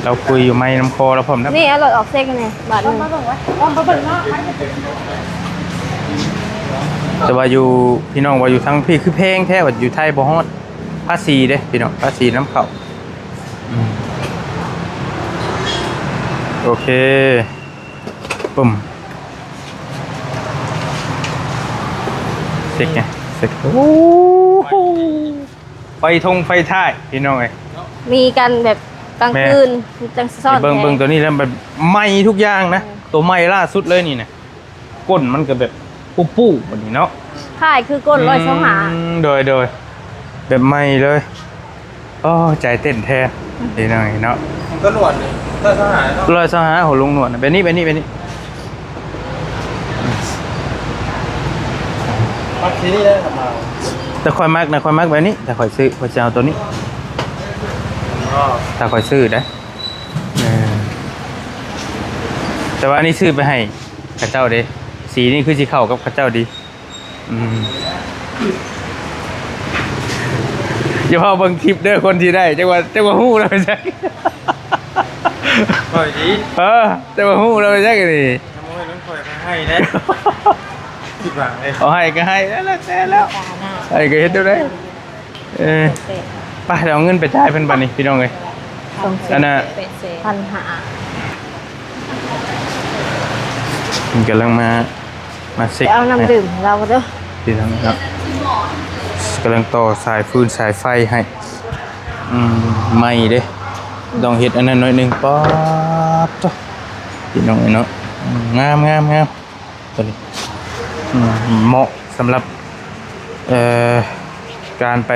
ລາວຄຸຍຢູ່ໄມນຳຄໍລາວພ້ອມນະ ນີ້ເອົາລົດອອກເຊັກແດ່ ບາດໜຶ່ງ ແຕ່ວ່າຢູ່ ພີ່ນ້ອງວ່າຢູ່ທາງພີ້ຄືແພງແທ້ ວ່າຢູ່ໄທບໍ່ຮອດ ພາສີເດ້ພີ່ນ້ອງ ພາສີນຳເຂົ້າ ອືມ ໂອເຄ ປຶ້ມ ເຊັກໄງ ເຊັກ ໂອ້ໂຫ ໄຟທົງໄຟທ້າຍ ພີ່ນ້ອງເອີຍ ມີກັນແບບກາງຄືນ ແມ່ນ ຈັ່ງຊິຊ້ອນ ເບິ່ງ ແທ້ ເບິ່ງໂຕນີ້ແລ້ວ ແບບໃໝ່ທຸກຢ່າງນະ ເອີ ໂຕໃໝ່ລ່າສຸດເລີຍນີ້ນະ ກົ້ນມັນກໍແບບປຸບໆ ບັດນີ້ເນາະ ຄ້າຍຄືກົ້ນ ອືມ ຮ້ອຍຊາວຫ້າ ໂດຍ ໂດຍ ແບບໃໝ່ເລີຍ ໂອ້ ໃຈເຕັ້ນແທ້ ອືມ ພີ່ນ້ອງເນາະ ມັນກໍນວດນີ້ ຮ້ອຍຊາວຫ້າເນາະ ຮ້ອຍຊາວຫ້າ ຫົວລຸງນວດ ແບບນີ້ ແບບນີ້ ແບບນີ້ ມັກສີນີ້ແຫຼະ ແຕ່ຂ້ອຍມັກນະ ຂ້ອຍມັກແບບນີ້ ແຕ່ຂ້ອຍຊື້ ຂ້ອຍຊິເອົາໂຕນີ້ ອໍ ແຕ່ຂ້ອຍຊື້ໄດ໋ ເອີ ແຕ່ວ່າອັນນີ້ຊື້ໄປໃຫ້ເຂົາເຈົ້າເດ້ ສີນີ້ຄືຊິເຂົ້າກັບເຂົາເຈົ້າດີ ອືມ ຢ່າເວົ້າເບິ່ງຄລິບເດີ ຄົນທີ່ໄດ້ ຈັກວ່າ ຈັກວ່າຮູ້ແລ້ວໄປຈັກ ຂ້ອຍດີ ເອີ ຈັກວ່າຮູ້ແລ້ວໄປຈັກນີ້ ທຳມາໄວ້ນຳຂ້ອຍ ຂ້ອຍໃຫ້ເດ້ ຄິດວ່າເດ້ ເອົາໃຫ້ກໍໃຫ້ ແລ້ວແຕ່ແລ້ວ ໃຫ້ກໍເຮັດແນວໃດ ເອີ ໄປ ເອົາເງິນໄປຈ່າຍເພິ່ນບັດນີ້ ພີ່ນ້ອງເອີຍ ອັນນ່າ ພັນຫ້າ ເພິ່ນກຳລັງມາ ມາເຊັກ ໄປເອົານ້ຳດື່ມໃຫ້ລາວເດີ ພີ່ນ້ອງເນາະ ກຳລັງຕໍ່ສາຍຟືນສາຍໄຟໃຫ້ ອືມ ໃໝ່ເດ້ ຕ້ອງເຮັດອັນນັ້ນໜ້ອຍໜຶ່ງ. ປາດໂທ້ ພີ່ນ້ອງເອີຍເນາະ ອືມ ງາມໆໆ ຕົວນີ້ ອືມ ເໝາະສຳລັບ ເອີ ການໄປ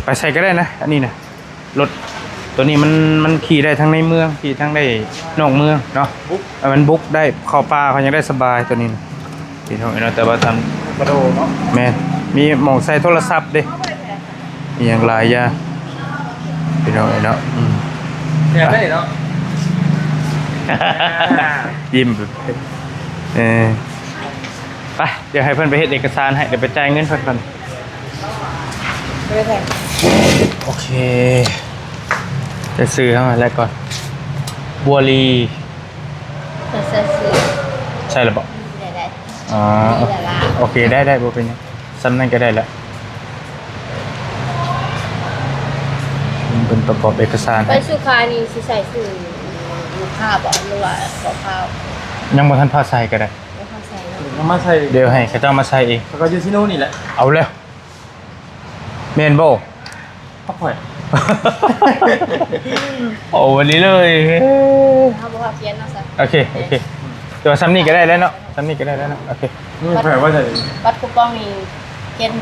ໄປໃສກໍໄດ້ນະ ອັນນີ້ນະ. ລົດຕົວນີ້ມັນ ມັນຂີ່ໄດ້ທັງໃນເມືອງ ຂີ່ທັງໄດ້ນອກເມືອງເນາະ ມັນບຸກໄດ້ ເຂົ້າປ່າເຂົາຍັງໄດ້ສະບາຍຕົວນີ້ນະ ພີ່ນ້ອງເອີຍເນາະ. ແຕ່ວ່າທາງ ກະໂດດເນາະ ແມ່ນ ມີໝ່ອງໃສ່ໂທລະສັບເດ້ ອີ່ຫຍັງຫຼາຍຢ່າງ ພີ່ນ້ອງເອີຍເນາະ. ອືມ ແມ່ນໄດ້ເນາະ ຍິ້ມ ເອີ ໄປ ດຽວໃຫ້ເພິ່ນໄປເຮັດເອກະສານໃຫ້ ດຽວໄປຈ່າຍເງິນເພິ່ນກ່ອນ. ໂອເຄ ຈະຊື້ເຮົາແລ້ວກ່ອນ ບົວລີ ໃສ່ ໃສ່ ໃສ່ແລ້ວບໍ? ໄດ້ ໄດ້ ອໍ ນີ້ແຫຼະລະ ໂອເຄ ໄດ້ ໄດ້ ບໍ່ເປັນຫຍັງ ສ່ຳນັ້ນກໍໄດ້ລະ. ເພິ່ນປະກອບເອກະສານ ໄປຊື້ຂາຍນີ້ຊິໃສ່ຊື່ລູກຄ້າບໍ ຫຼືວ່າຂອງເຂົາ? ຍັງບໍ່ທັນພາໃສ່ກໍໄດ້ ບໍ່ພາໃສ່ເນາະ ເອົາມາໃສ່ ດຽວໃຫ້ເຂົາເຈົ້າມາໃສ່ເອງ ເຂົາກໍຢູ່ຊິໂນນີ້ແຫຼະ ເອົາແລ້ວ ແມ່ນບໍ່? ຂອງຂ້ອຍ ໂອ້ ວັນນີ້ເລີຍ ເຮົາບໍ່ພາຂຽນເນາະ ຊັ້ນ ໂອເຄ ໂອເຄ ແຕ່ວ່າສ່ຳນີ້ກໍໄດ້ແລ້ວເນາະ ສ່ຳນີ້ກໍໄດ້ແລ້ວເນາະ ໂອເຄ. ນີ້ແຂວນວ່າໃສ? ບັດ ບັດຄູປອງນີ້ຂຽນ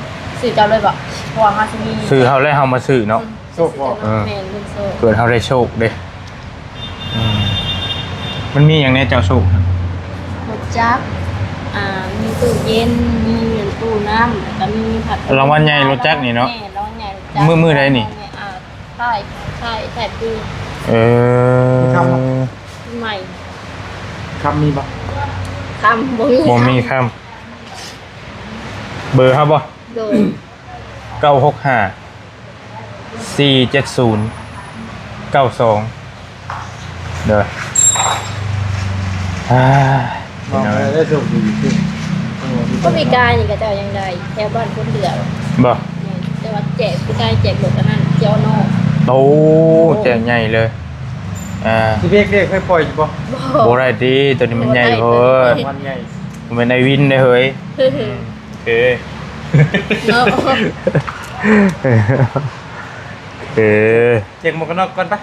ຊື່ເຈົ້າເລີຍບໍ? ເພາະວ່າເຮົາຊິມີ ຊື່ເຮົາແລ້ວເຮົາມາຊື້ເນາະ ອືມ ໂຊກບໍ? ເອີ ແມ່ນ ເງິນໂຊກ ເກີດເຮົາໄດ້ໂຊກເດ້. ອືມ ມັນມີຫຍັງແດ່ເຈົ້າໂຊກ? ລົດຈັກ ອ່າ ມີຕູ້ເຢັນ ມີຕູ້ນ້ຳ ແລ້ວກໍມີພັດລົມ ລາງວັນໃຫຍ່ລົດຈັກນີ້ເນາະ? ແມ່ນ ລາງວັນໃຫຍ່ລົດຈັກ ມື້ ມື້ໃດນີ້? ອ່າ ທ້າຍ ທ້າຍ ທ້າຍປີ ເອີ ມີຄຳບໍ່? ໃໝ່ ຄຳມີບໍ່? ຄຳບໍ່ມີ ບໍ່ມີຄຳ ຄຳ ເບີເຮົາບໍ່? ໂດຍ ເກົ້າຫົກຫ້າ ສີ່ເຈັດສູນ ເກົ້າສອງ ເດີ ອ່າ ມອງໄປໄດ້ໂຊກດີຂຶ້ນ ກໍປີກາຍນີ້ເຂົາເຈົ້າຍັງໄດ້ແຖວບ້ານຄົນເຫຼືອ ບໍ່? ແມ່ນ ແຕ່ວ່າແຈກ ປີກາຍແຈກລົດອັນນັ້ນ ຈອນອ ໂອ້ ໂອ້ ແຈກໃຫຍ່ເລີຍ ອ່າ ຊິເບກເດ້ ຄ່ອຍປ່ອຍຢູ່ບໍ່? ບໍ່ ບໍ່ໄດ້ຕິ ຕົວນີ້ມັນໃຫຍ່ໂພດ ມັນໃຫຍ່ ມັນໃຫຍ່ວິນເດ້ເຮີ້ຍ ອືມ ເອີ ເນາະ ເອີ ແຈກໝວກກັນນັອກກ່ອນໄປ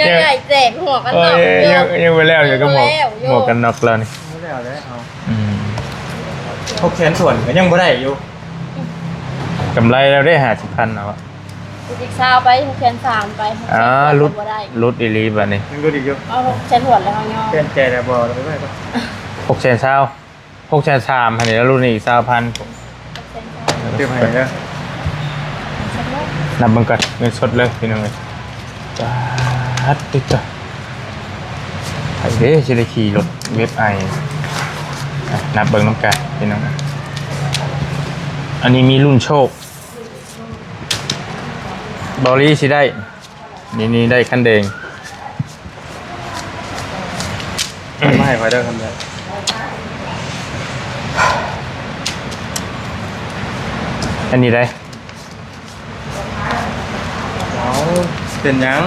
ຍັງໄດ້ແຈກໝວກກັນນັອກ ເອີ ຍັງ ຍັງບໍ່ແລ້ວຢູ່ກັບໝວກ ຍັງບໍ່ແລ້ວຢູ່ ໝວກກັນນັອກລາວນີ້ ບໍ່ແລ້ວແລ້ວ ອືມ ຫົກແສນຖ້ວນກໍຍັງບໍ່ໄດ້ຢູ່ ກຳໄລແລ້ວເດ້ ຫ້າສິບພັນເອົາ ອີກຊາວໄປ ຫົກແສນສາມໄປ ອ່າ ຫຼຸດ ຫຼຸດອີ່ຫຼີບາດນີ້ ຍັງຫຼຸດອີກຢູ່ ເອົາຫົກແສນຖ້ວນແລ້ວເຮົາຍອມ ປ່ຽນໃຈແລ້ວບໍ່ ໄປໄວ້ກ່ອນ ຫົກແສນຊາວ ຫົກແສນສາມຫັ້ນນີ້ ແລ້ວຫຼຸດອີກຊາວພັນ ເຕີມໃຫ້ເດີ ນັບເບິ່ງກ່ອນ ເງິນສົດເລີຍພີ່ນ້ອງເອີຍ ປາດຕິດໂຕ ໃຜເດ້ຊິໄດ້ຂີ່ລົດເວັບໄອ ອ່ະ ນັບເບິ່ງນຳກັນພີ່ນ້ອງ ອັນນີ້ມີລຸ້ນໂຊກ ບອລີຊິໄດ້ ນີ້ ນີ້ໄດ້ຄັນແດງ ມາໃຫ້ຂ້ອຍເດີຄັນແດງ ອັນນີ້ໄດ້ ເອົາ ເປັນຫຍັງ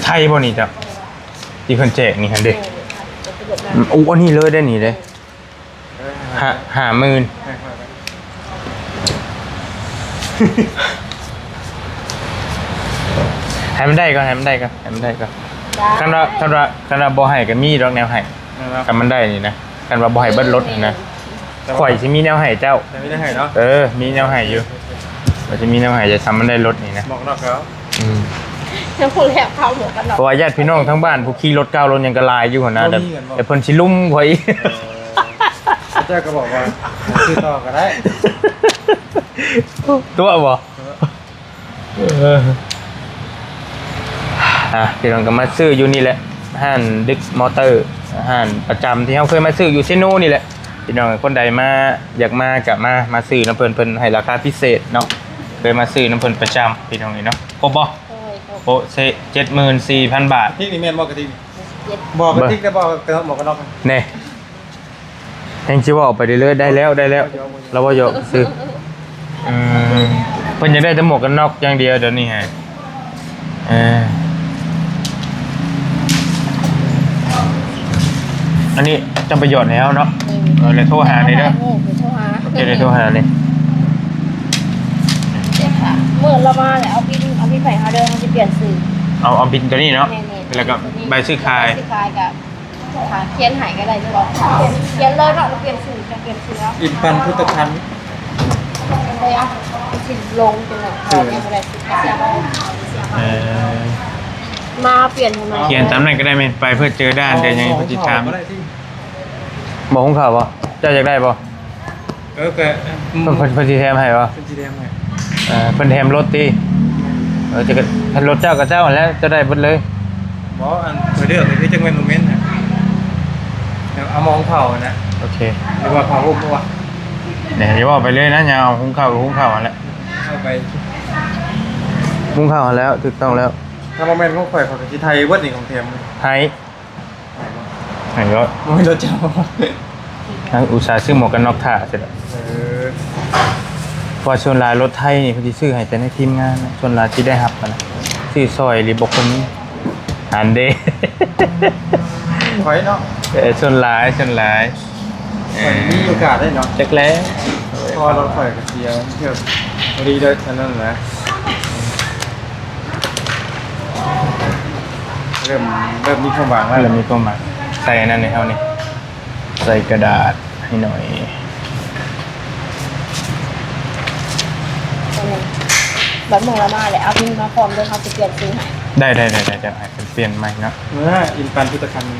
ໄທບໍ່ນີ້ເຈົ້າ ທີ່ເພິ່ນແຈກນີ້ຫັ້ນເດ້ ໂອ້ ອັນນີ້ເລີຍໄດ້ນີ້ເດ້ ຫ້າ ຫ້າໝື່ນ ໃຫ້ມັນໄດ້ກ່ອນ ໃຫ້ມັນໄດ້ກ່ອນ ໃຫ້ມັນໄດ້ກ່ອນ ຄັນວ່າ ຄັນວ່າ ຄັນວ່າບໍ່ໃຫ້ກໍມີດອກແນວໃຫ້ ຄັນມັນໄດ້ນີ້ນະ ຄັນວ່າບໍ່ໃຫ້ເບິດລົດຫັ້ນນະ ຂ້ອຍຊິມີແນວໃຫ້ເຈົ້າ ມີແນວໃຫ້ເນາະ ເອີ ມີແນວໃຫ້ຢູ່ ວ່າຊິມີແນວໃຫ້ ຈະທຳມັນໄດ້ລົດນີ້ນະ ໝວກກັນນັອກເຂົາ ອືມ ຍັງບໍ່ແລ້ວ ເຂົາໝວກກັນນັອກ ເພາະວ່າຍາດພີ່ນ້ອງທາງບ້ານ ຜູ້ຂີ່ລົດເກົ່າລົດຫຍັງກໍຫຼາຍຢູ່ຫັ້ນນະ ແຕ່ເພິ່ນຊິລຸມຂ້ອຍອີກ ເອີ ເຈົ້າກໍບອກວ່າຊື້ຕໍ່ກໍໄດ້ ຕົວະບໍ່? ເອີ ອ່ະ ພີ່ນ້ອງກໍມາຊື້ຢູ່ນີ້ແຫຼະ ຮ້ານດຶກມໍເຕີ ຮ້ານປະຈຳທີ່ເຮົາເຄີຍມາຊື້ຢູ່ເຊໂນນີ້ແຫຼະ ພີ່ນ້ອງ ຄົນໃດມາ ຢາກມາກໍມາ ມາຊື້ນຳເພິ່ນ ເພິ່ນໃຫ້ລາຄາພິເສດເນາະ ເຄີຍມາຊື້ນຳເພິ່ນປະຈຳ ພີ່ນ້ອງເອີຍເນາະ ຄົບບໍ່? ໂອ້ຍ ໂປະເຊະ ເຈັດໝື່ນສີ່ພັນບາດ ກະຕິກນີ້ແມ່ນບໍ່? ກະຕິກນີ້ ເຈັດ ບໍ່ ກະຕິກແຕ່ບໍ່ ໝວກກັນນັອກ ແນ່ ແຮ່ງຊິເວົ້າໄປເລື້ອຍໆ ໄດ້ແລ້ວ ໄດ້ແລ້ວ ລາວເວົ້າຫຍອກຊື່ ອືມ ເພິ່ນຢາກໄດ້ແຕ່ໝວກກັນນັອກຢ່າງດຽວ ດຽວນີ້ຫາ ເອີ ອັນນີ້ເຈົ້າໄປຫຍອດໃຫ້ເຮົາເນາະ ເອີ ແລ້ວໂທຫານີ້ເດີ ໂອເຄ ດຽວໂທຫານີ້ ເຈັບຂາ ເປີດລະມາແລ້ວ ເອົາບິນ ເອົາບິນໃຫ້ເຮົາເດີ ເຮົາຊິປ່ຽນຊື່. ເອົາ ເອົາບິນໂຕນີ້ເນາະ ແມ່ນໆ ແລ້ວກໍໃບຊື້ຂາຍ ໃບຊື້ຂາຍກໍ ຖ້າຂຽນໃຫ້ກໍໄດ້ ຫຼືວ່າຂຽນເລີຍເນາະ ລະປ່ຽນຊື່ ຈະປ່ຽນຊື່ເອົາ. ອິນປັນພຸດຕະຄັນ ໄດ້ເອົາ ຊິລົງຈັງໄດ ເອີ ເຂົາຍັງບໍ່ໄດ້ ເອີ ມາປ່ຽນໃຫ້ໃໝ່ ຂຽນຕາມນັ້ນກໍໄດ້ແມ່ນ ໄປເພື່ອເຈີດ່ານ ເອີ ເດີຫຍັງ ເພິ່ນຊິຖາມ. ໝໍ້ຫຸງເຂົ້າບໍ່? ເຈົ້າຢາກໄດ້ບໍ່? ເອີ ກໍ ເພິ່ນ ເພິ່ນ ເພິ່ນຊິແຖມໃຫ້ບໍ່? ເພິ່ນຊິແຖມໃຫ້ ເອີ ເພິ່ນແຖມລົດຕິ? ເອີ ຈະ ຄັນລົດເຈົ້າກໍເຈົ້າຫັ້ນແຫຼະ ເຈົ້າໄດ້ເບິດເລີຍ. ບໍ່ ອັນ ຂ້ອຍເລືອກນີ້ຄືຈັກແມ່ນໂມເມັນນະ ເອົາໝໍ້ຫຸງເຂົ້ານະ. ໂອເຄ ຫຼືວ່າຜ້າຫົ່ມບໍ່ວະ? ນີ້ ຢ່າເວົ້າໄປເລີຍນະ ຢ່າເອົາ ຫຸງເຂົ້າກໍຫຸງເຂົ້າຫັ້ນແຫຼະ ເອົາໄປ ຫຸງເຂົ້າຫັ້ນແຫຼະ ຖືກຕ້ອງແລ້ວ. ຖ້າບໍ່ແມ່ນຂອງຂ້ອຍ ຂ້ອຍກໍຊິໄຖ່ເບິດນີ້ ຂອງແຖມ ໄຖ່. ໃຫ້ເນາະ ບໍ່ແມ່ນລົດເຈົ້າ ອຸດສ່າຊື້ໝວກກັນນັອກຖ້າຊິດອກ. ເອີ ເພາະວ່າສ່ວນຫຼາຍລົດໄທນີ້ ເພິ່ນຊິຊື້ໃຫ້ແຕ່ໃນທີມງານນະ ສ່ວນຫຼາຍທີ່ໄດ້ຮັບຫັ້ນນະ ຊື້ຊ່ອຍຫຼືບໍ່ຄົນນີ້ ຫັ້ນເດ້ ຂ້ອຍເນາະ. ເອີ ສ່ວນຫຼາຍ ສ່ວນຫຼາຍ ຂ້ອຍມີໂອກາດໄດ້ເນາະ ຈັກແລ້ວ ເພາະວ່າລົດຂ້ອຍກໍເສຍ ເທື່ອ ພໍດີເດີ ອັນນັ້ນນະ. ເລີ່ມ ເລີ່ມມີຄວາມຫວັງແລ້ວ ເລີ່ມມີຄວາມຫວັງ. ໃສ່ອັນນັ້ນໃຫ້ເຮົານີ້ ໃສ່ກະດາດໃຫ້ໜ້ອຍ. ບັດມື້ລະມາແລ້ວ ເອົາບິນມາພ້ອມເດີ ເຮົາຊິປ່ຽນຊື່ໃຫ້. ໄດ້ໆໆ ເຈົ້າ ໃຫ້ເພິ່ນປ່ຽນໃໝ່ເນາະ. ເອີ ອິນປັນພຸດຕະຄັນນີ້.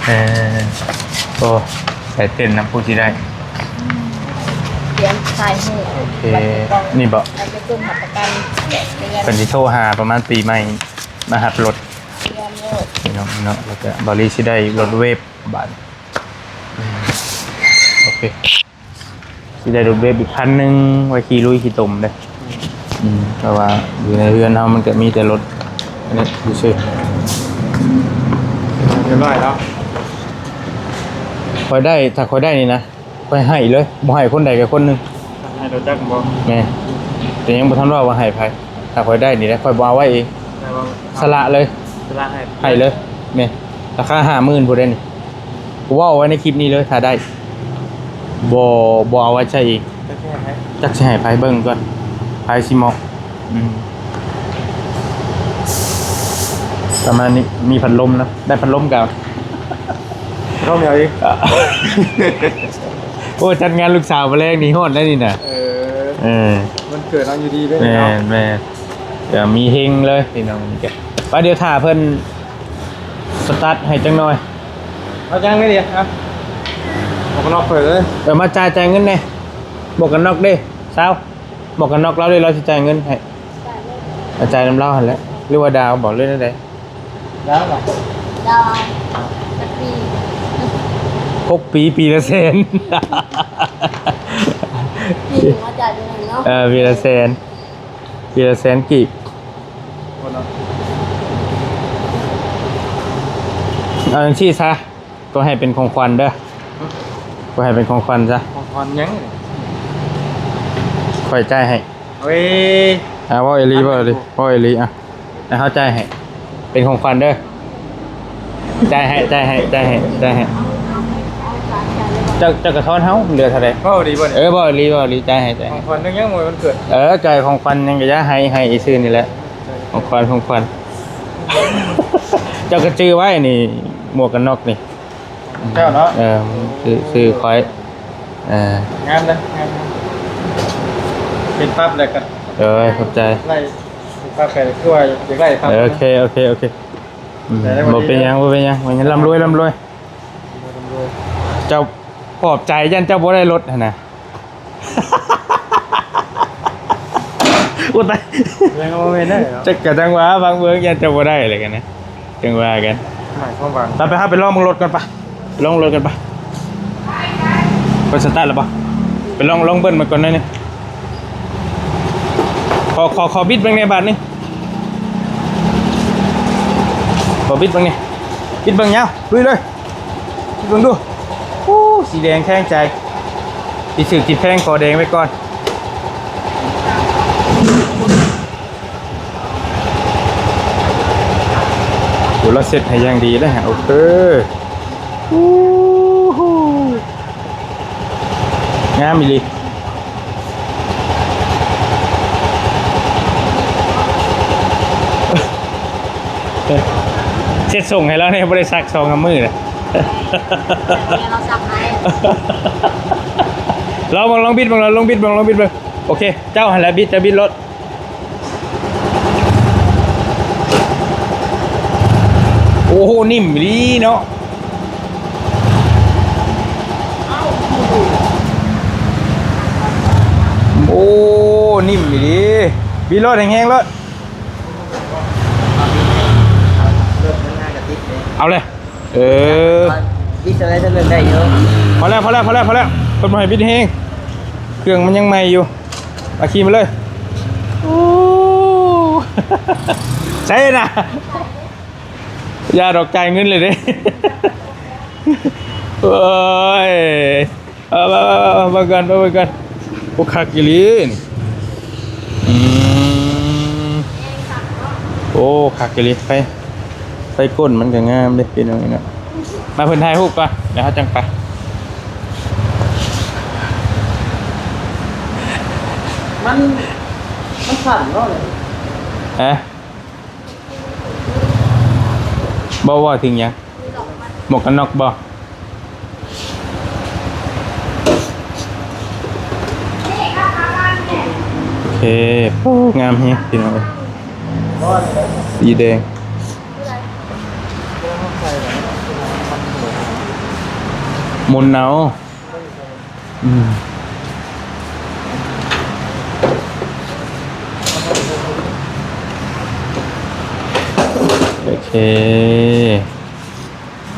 ເອີ ໂອ້ ໃຈເຕັ້ນນຳຜູ້ຊິໄດ້ ອືມ ຕຽມຖ່າຍຮູບ. ໂອເຄ ບັດນີ້ບໍ່ ອັນໄປປຶ້ມຮັບປະກັນແປດເດືອນ ເພິ່ນຊິໂທຫາປະມານປີໃໝ່ມາຮັບລົດ ຕຽມໂລດ ພີ່ນ້ອງເນາະ. ແລ້ວກໍບ່າວລີຊິໄດ້ລົດເວບບາດ ອືມ ໂອເຄ. ຊິໄດ້ລົດເວບອີກຄັນໜຶ່ງ ໄວ້ຂີ່ລຸຍຂີ່ຕົມເດ້. ອືມ ເພາະວ່າຢູ່ໃນເຮືອນເຮົາມັນກໍມີແຕ່ລົດອັນນີ້ຊື່ໆ. ຮຽບຮ້ອຍແລ້ວ ຂ້ອຍໄດ້ ຖ້າຂ້ອຍໄດ້ນີ້ນະ ຂ້ອຍໃຫ້ເລີຍ ບໍ່ໃຫ້ຄົນໃດກໍຄົນໜຶ່ງ. ໃຫ້ລົດຈັກບໍ? ແມ່ນ ແຕ່ຍັງບໍ່ທັນເວົ້າວ່າໃຫ້ໃຜ. ຖ້າຂ້ອຍໄດ້ນີ້ນະ ຂ້ອຍບໍ່ເອົາໄວ້ເອງ ສະຫຼະເລີຍ ສະຫຼະໃຫ້ ໃຫ້ເລີຍ. ແມ່ນ ລາຄາຫ້າໝື່ນພຸ້ນເດ້ນີ້ ເວົ້າໄວ້ໃນຄລິບນີ້ເລີຍ ຖ້າໄດ້ ບໍ່ ບໍ່ເອົາໄວ້ໃຊ້ອີກ. ຈັກຊິໃຫ້ໃຜ ຈັກຊິໃຫ້ໃຜ ເບິ່ງກ່ອນ ໃຜຊິເໝາະ. ອືມ ປະມານນີ້ ມີພັດລົມນະ ໄດ້ພັດລົມກໍເອົາ ພັດລົມເອົາອີກ. ໂອ້ ຈັດງານລູກສາວມື້ແລງນີ້ ຮ້ອນໄດ໋ນີ້ນະ. ເອີ ເອີ ວັນເກີດເຮົາຢູ່ດີເດ້. ແມ່ນໆ ເອີ ມີເຮັງເລີຍພີ່ນ້ອງ. ໄປ ດຽວຖ້າເພິ່ນສະຕາດໃຫ້ຈັກໜ່ອຍ. ເອົາຈັ່ງນີ້ດິ ອ່ະ ໝວກກັນນັອກເປີດເລີຍ. ເອີ ມາຈ່າຍ ຈ່າຍເງິນແດ່. ໝວກກັນນັອກເດ້ ຊາວ ໝວກກັນນັອກລາວເດ້ ລາວຊິຈ່າຍເງິນໃຫ້. ຈ່າຍນຳລາວຫັ້ນແຫຼະ ຫຼືວ່າດາວບໍ ຫຼືແນວໃດ? ດາວບໍ? ດາວ ຈັກປີ? ຫົກປີ ປີລະແສນ. ປີໜຶ່ງມາຈ່າຍປີໜຶ່ງເນາະ. ເອີ ປີລະແສນ ປີລະແສນກີບ. ເອົາຈັ່ງຊີ້ຊະ ກໍໃຫ້ເປັນຂອງຂວັນເດີ ກໍໃຫ້ເປັນຂອງຂວັນຊະ. ຂອງຂວັນຫຍັງ? ຂ້ອຍຈ່າຍໃຫ້. ເອີຍ ອ່າ ເວົ້າອີ່ຫຼີ ເວົ້າອີ່ຫຼີ ເວົ້າອີ່ຫຼີ. ອ່ະ ໃຫ້ເຮົາຈ່າຍໃຫ້ ເປັນຂອງຂວັນເດີ. ຈ່າຍໃຫ້ ຈ່າຍໃຫ້ ຈ່າຍໃຫ້ ຈ່າຍໃຫ້. ເຈົ້າ ເຈົ້າກໍທອນເຮົາ ເຫຼືອເທົ່າໃດ? ເວົ້າດີບໍ່ນີ້? ເອີ ເວົ້າອີ່ຫຼີ ເວົ້າອີ່ຫຼີ ຈ່າຍໃຫ້ ຈ່າຍໃຫ້. ຂອງຂວັນຍັງບໍ່ວັນເກີດ. ເອີ ຈ່າຍຂອງຂວັນຫຍັງກໍຢ່າ ໃຫ້ ໃຫ້ອີ່ຊື່ນີ້ແຫຼະ. ຂອງຂວັນ ຂອງຂວັນ. ເຈົ້າກໍຈື່ໄວ້ນີ້ ໝວກກັນນັອກນີ້ ເຈົ້າເນາະ. ເອີ ຊື່ ຊື່ຂ້ອຍ. ເອີ ງາມເດ້ ງາມ ເປັນປັບແລ້ວກໍ. ເອີຍ ຂອບໃຈ. ໄດ້ປັບແລ້ວຄືວ່າຢາກໄດ້ປັບ. ເອີ ໂອເຄ ໂອເຄ ໂອເຄ. ອືມ ບໍ່ເປັນຫຍັງ ບໍ່ເປັນຫຍັງ ບໍ່ເປັນຫຍັງ. ລ່ຳລວຍ ລ່ຳລວຍ. ເຈົ້າປອບໃຈ ຢ້ານເຈົ້າບໍ່ໄດ້ລົດຫັ້ນນະ. ໂອ້ຕາຍ ຍັງບໍ່ແມ່ນເດີ. ຈັກກະຈັ່ງວ່າ ບາງເບິ່ງຢ້ານເຈົ້າບໍ່ໄດ້ແລ້ວກັນນະ ຈັ່ງວ່າກັນ. ໝາຍຄວາມຫວັງ ໄປ ໄປ ເຮົາໄປລອງເບິ່ງລົດກ່ອນປະ ໄປລອງລົດກັນປະ. ເປີດສະຕາດແລ້ວບໍ່? ໄປລອງ ລອງເບິ່ງມັນກ່ອນໜ້ອຍໜຶ່ງ. ຂໍ ຂໍ ຂໍບິດເບິ່ງແດ່ບາດນີ້ ຂໍບິດເບິ່ງນີ້ ບິດເບິ່ງຍາວ ລຸຍເລີຍ. ເບິ່ງດູ ໂອ້ ສີແດງແທງໃຈ ຊິຊື້ກິນແພງຂໍແດງໄວ້ກ່ອນ. ໂອ້ ລາວເຊັດໃຫ້ຢ່າງດີເລີຍ. ໂອເຄ ອູ້ຫູ ງາມອີ່ຫຼີ. ສົ່ງໃຫ້ລາວແດ່ ບໍ່ໄດ້ຊັກສອງສາມມື້ແລ້ວ. ເຮົາຊັກໃຫ້. ລອງເບິ່ງ ລອງບິດເບິ່ງ ລອງບິດເບິ່ງ ລອງບິດເບິ່ງ. ໂອເຄ ເຈົ້າຫັ້ນແຫຼະບິດ ເຈົ້າບິດໂລດ. ໂອ້ໂຫ ນິ້ມອີ່ຫຼີເນາະ. ໂອ້ ນິ້ມອີ່ຫຼີ. ບິດໂລດ ແຮງໆໂລດ. ເອົາເລີຍ. ເອີ ບິດເທົ່າໃດເທົ່ານັ້ນໄດ້ຢູ່. ພໍແລ້ວ ພໍແລ້ວ ພໍແລ້ວ ພໍແລ້ວ. ເພິ່ນບໍ່ໃຫ້ບິດແຮງ. ເຄື່ອງມັນຍັງໃໝ່ຢູ່. ອາ ຂີ່ມາເລີຍ. ໂອ້ ໃຊ່ນະ. ຢ່າດອກ ຈ່າຍເງິນເລີຍເດ້. ໂອ້ຍ ເອົາ ເອົາ ເອົາ ເບິ່ງກ່ອນ ເບິ່ງກ່ອນ. ໂອ້ ຄັກອີ່ຫຼີນີ້. ອືມ ໂອ້ ຄັກອີ່ຫຼີ. ໄຟ ໄຟກົ້ນມັນກໍງາມເດ້ພີ່ນ້ອງເນາະ. ມາ ເພິ່ນຖ່າຍຮູບກ່ອນ ແລ້ວເຮົາຈັ່ງໄປ. ມັນ ມັນສັ່ນເນາະ. ຮະ? ບໍ່ ເວົ້າເຖິງຫຍັງ? ໝວກກັນນັອກບໍ່? ໂອເຄ. ໂອ້ ງາມແຮງພີ່ນ້ອງເອີຍ ສີແດງ. ໝູນເອົາ. ອືມ ໂອເຄ.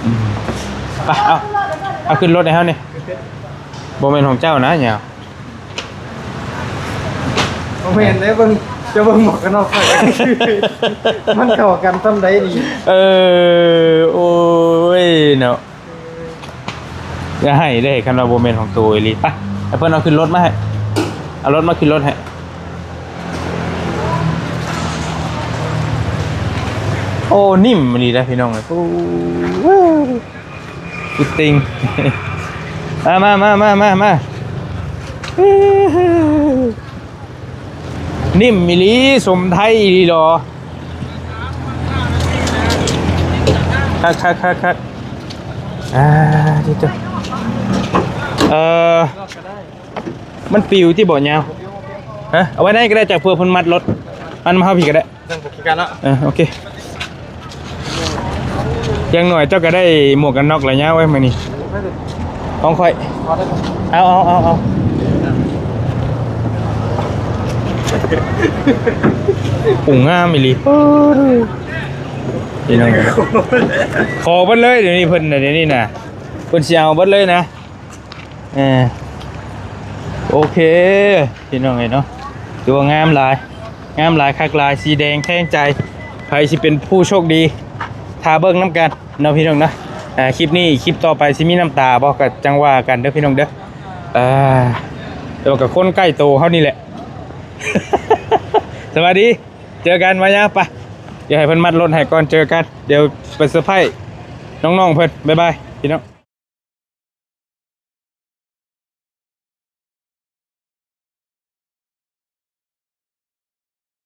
ອືມ ໄປ ເອົາ ເອົາຂຶ້ນລົດໃຫ້ເຮົານີ້. ບໍ່ແມ່ນຂອງເຈົ້ານະຫຍັງ. ບໍ່ແມ່ນເດ້ ເບິ່ງ ຈະເບິ່ງໝວກກັນນັອກຂ້ອຍ ມັນເຂົ້າກັນສ່ຳໃດນີ້. ເອີ ໂອ້ຍເນາະ. ຢ່າໃຫ້ເດ້ ຄັນວ່າບໍ່ແມ່ນຂອງໂຕອີ່ຫຼີ. ໄປ ໃຫ້ເພິ່ນເອົາຂຶ້ນລົດມາໃຫ້ ເອົາລົດມາຂຶ້ນລົດໃຫ້. ໂອ້ ນິ້ມອີ່ຫຼີເດ້ພີ່ນ້ອງເອີຍ. ໂອ້ ສຸດຕິງ. ມາ ມາ ມາ. ນິ້ມອີ່ຫຼີ ສົມໄທອີ່ຫຼີຫຼໍ. ຄັກໆໆໆ. ອ່າ ທີ່ເຈົ້າ ເອີ ມັນປິວຕິບໍ່ຍາວ? ຮະ? ເອົາໄວ້ໃນກໍໄດ້ຈ້າ ເພື່ອເພິ່ນມັດລົດ. ມັດມາເຮົາພີ້ກໍໄດ້. ເອີ ໂອເຄ. ຢ່າງໜ້ອຍເຈົ້າກໍໄດ້ໝວກກັນນັອກແລ້ວຍາວເວີຍມື້ນີ້ ຂອງຂ້ອຍ. ເອົາ ເອົາ ເອົາ ເອົາ. ໂອ້ ງາມອີ່ຫຼີ. ພີ່ນ້ອງ ຂໍເບິດເລີຍ ດຽວນີ້ເພິ່ນນະ ດຽວນີ້ນະ ເພິ່ນຊິເອົາເບິດເລີຍນະ. ເອີ ໂອເຄ ພີ່ນ້ອງເອີຍເນາະ ຖືວ່າງາມຫຼາຍ ງາມຫຼາຍ ຄັກຫຼາຍ ສີແດງແທງໃຈ. ໃຜຊິເປັນຜູ້ໂຊກດີ ຖ້າເບິ່ງນຳກັນເນາະ ພີ່ນ້ອງເນາະ. ອ່າ ຄລິບນີ້ ຄລິບຕໍ່ໄປຊິມີນ້ຳຕາບໍ່ ກໍຈັ່ງວ່າກັນເດີ ພີ່ນ້ອງເດີ. ອ່າ ແຕ່ວ່າກໍຄົນໃກ້ໂຕເຮົານີ້ແຫຼະ. ສະບາຍດີ ເຈີກັນ ມາຍາມ ໄປ ດຽວໃຫ້ເພິ່ນມັດລົດໃຫ້ກ່ອນ ເຈີກັນ ດຽວໄປເຊີໄພຣສ໌ນ້ອງໆເພິ່ນ. ບາຍບາຍ ພີ່ນ້ອງ.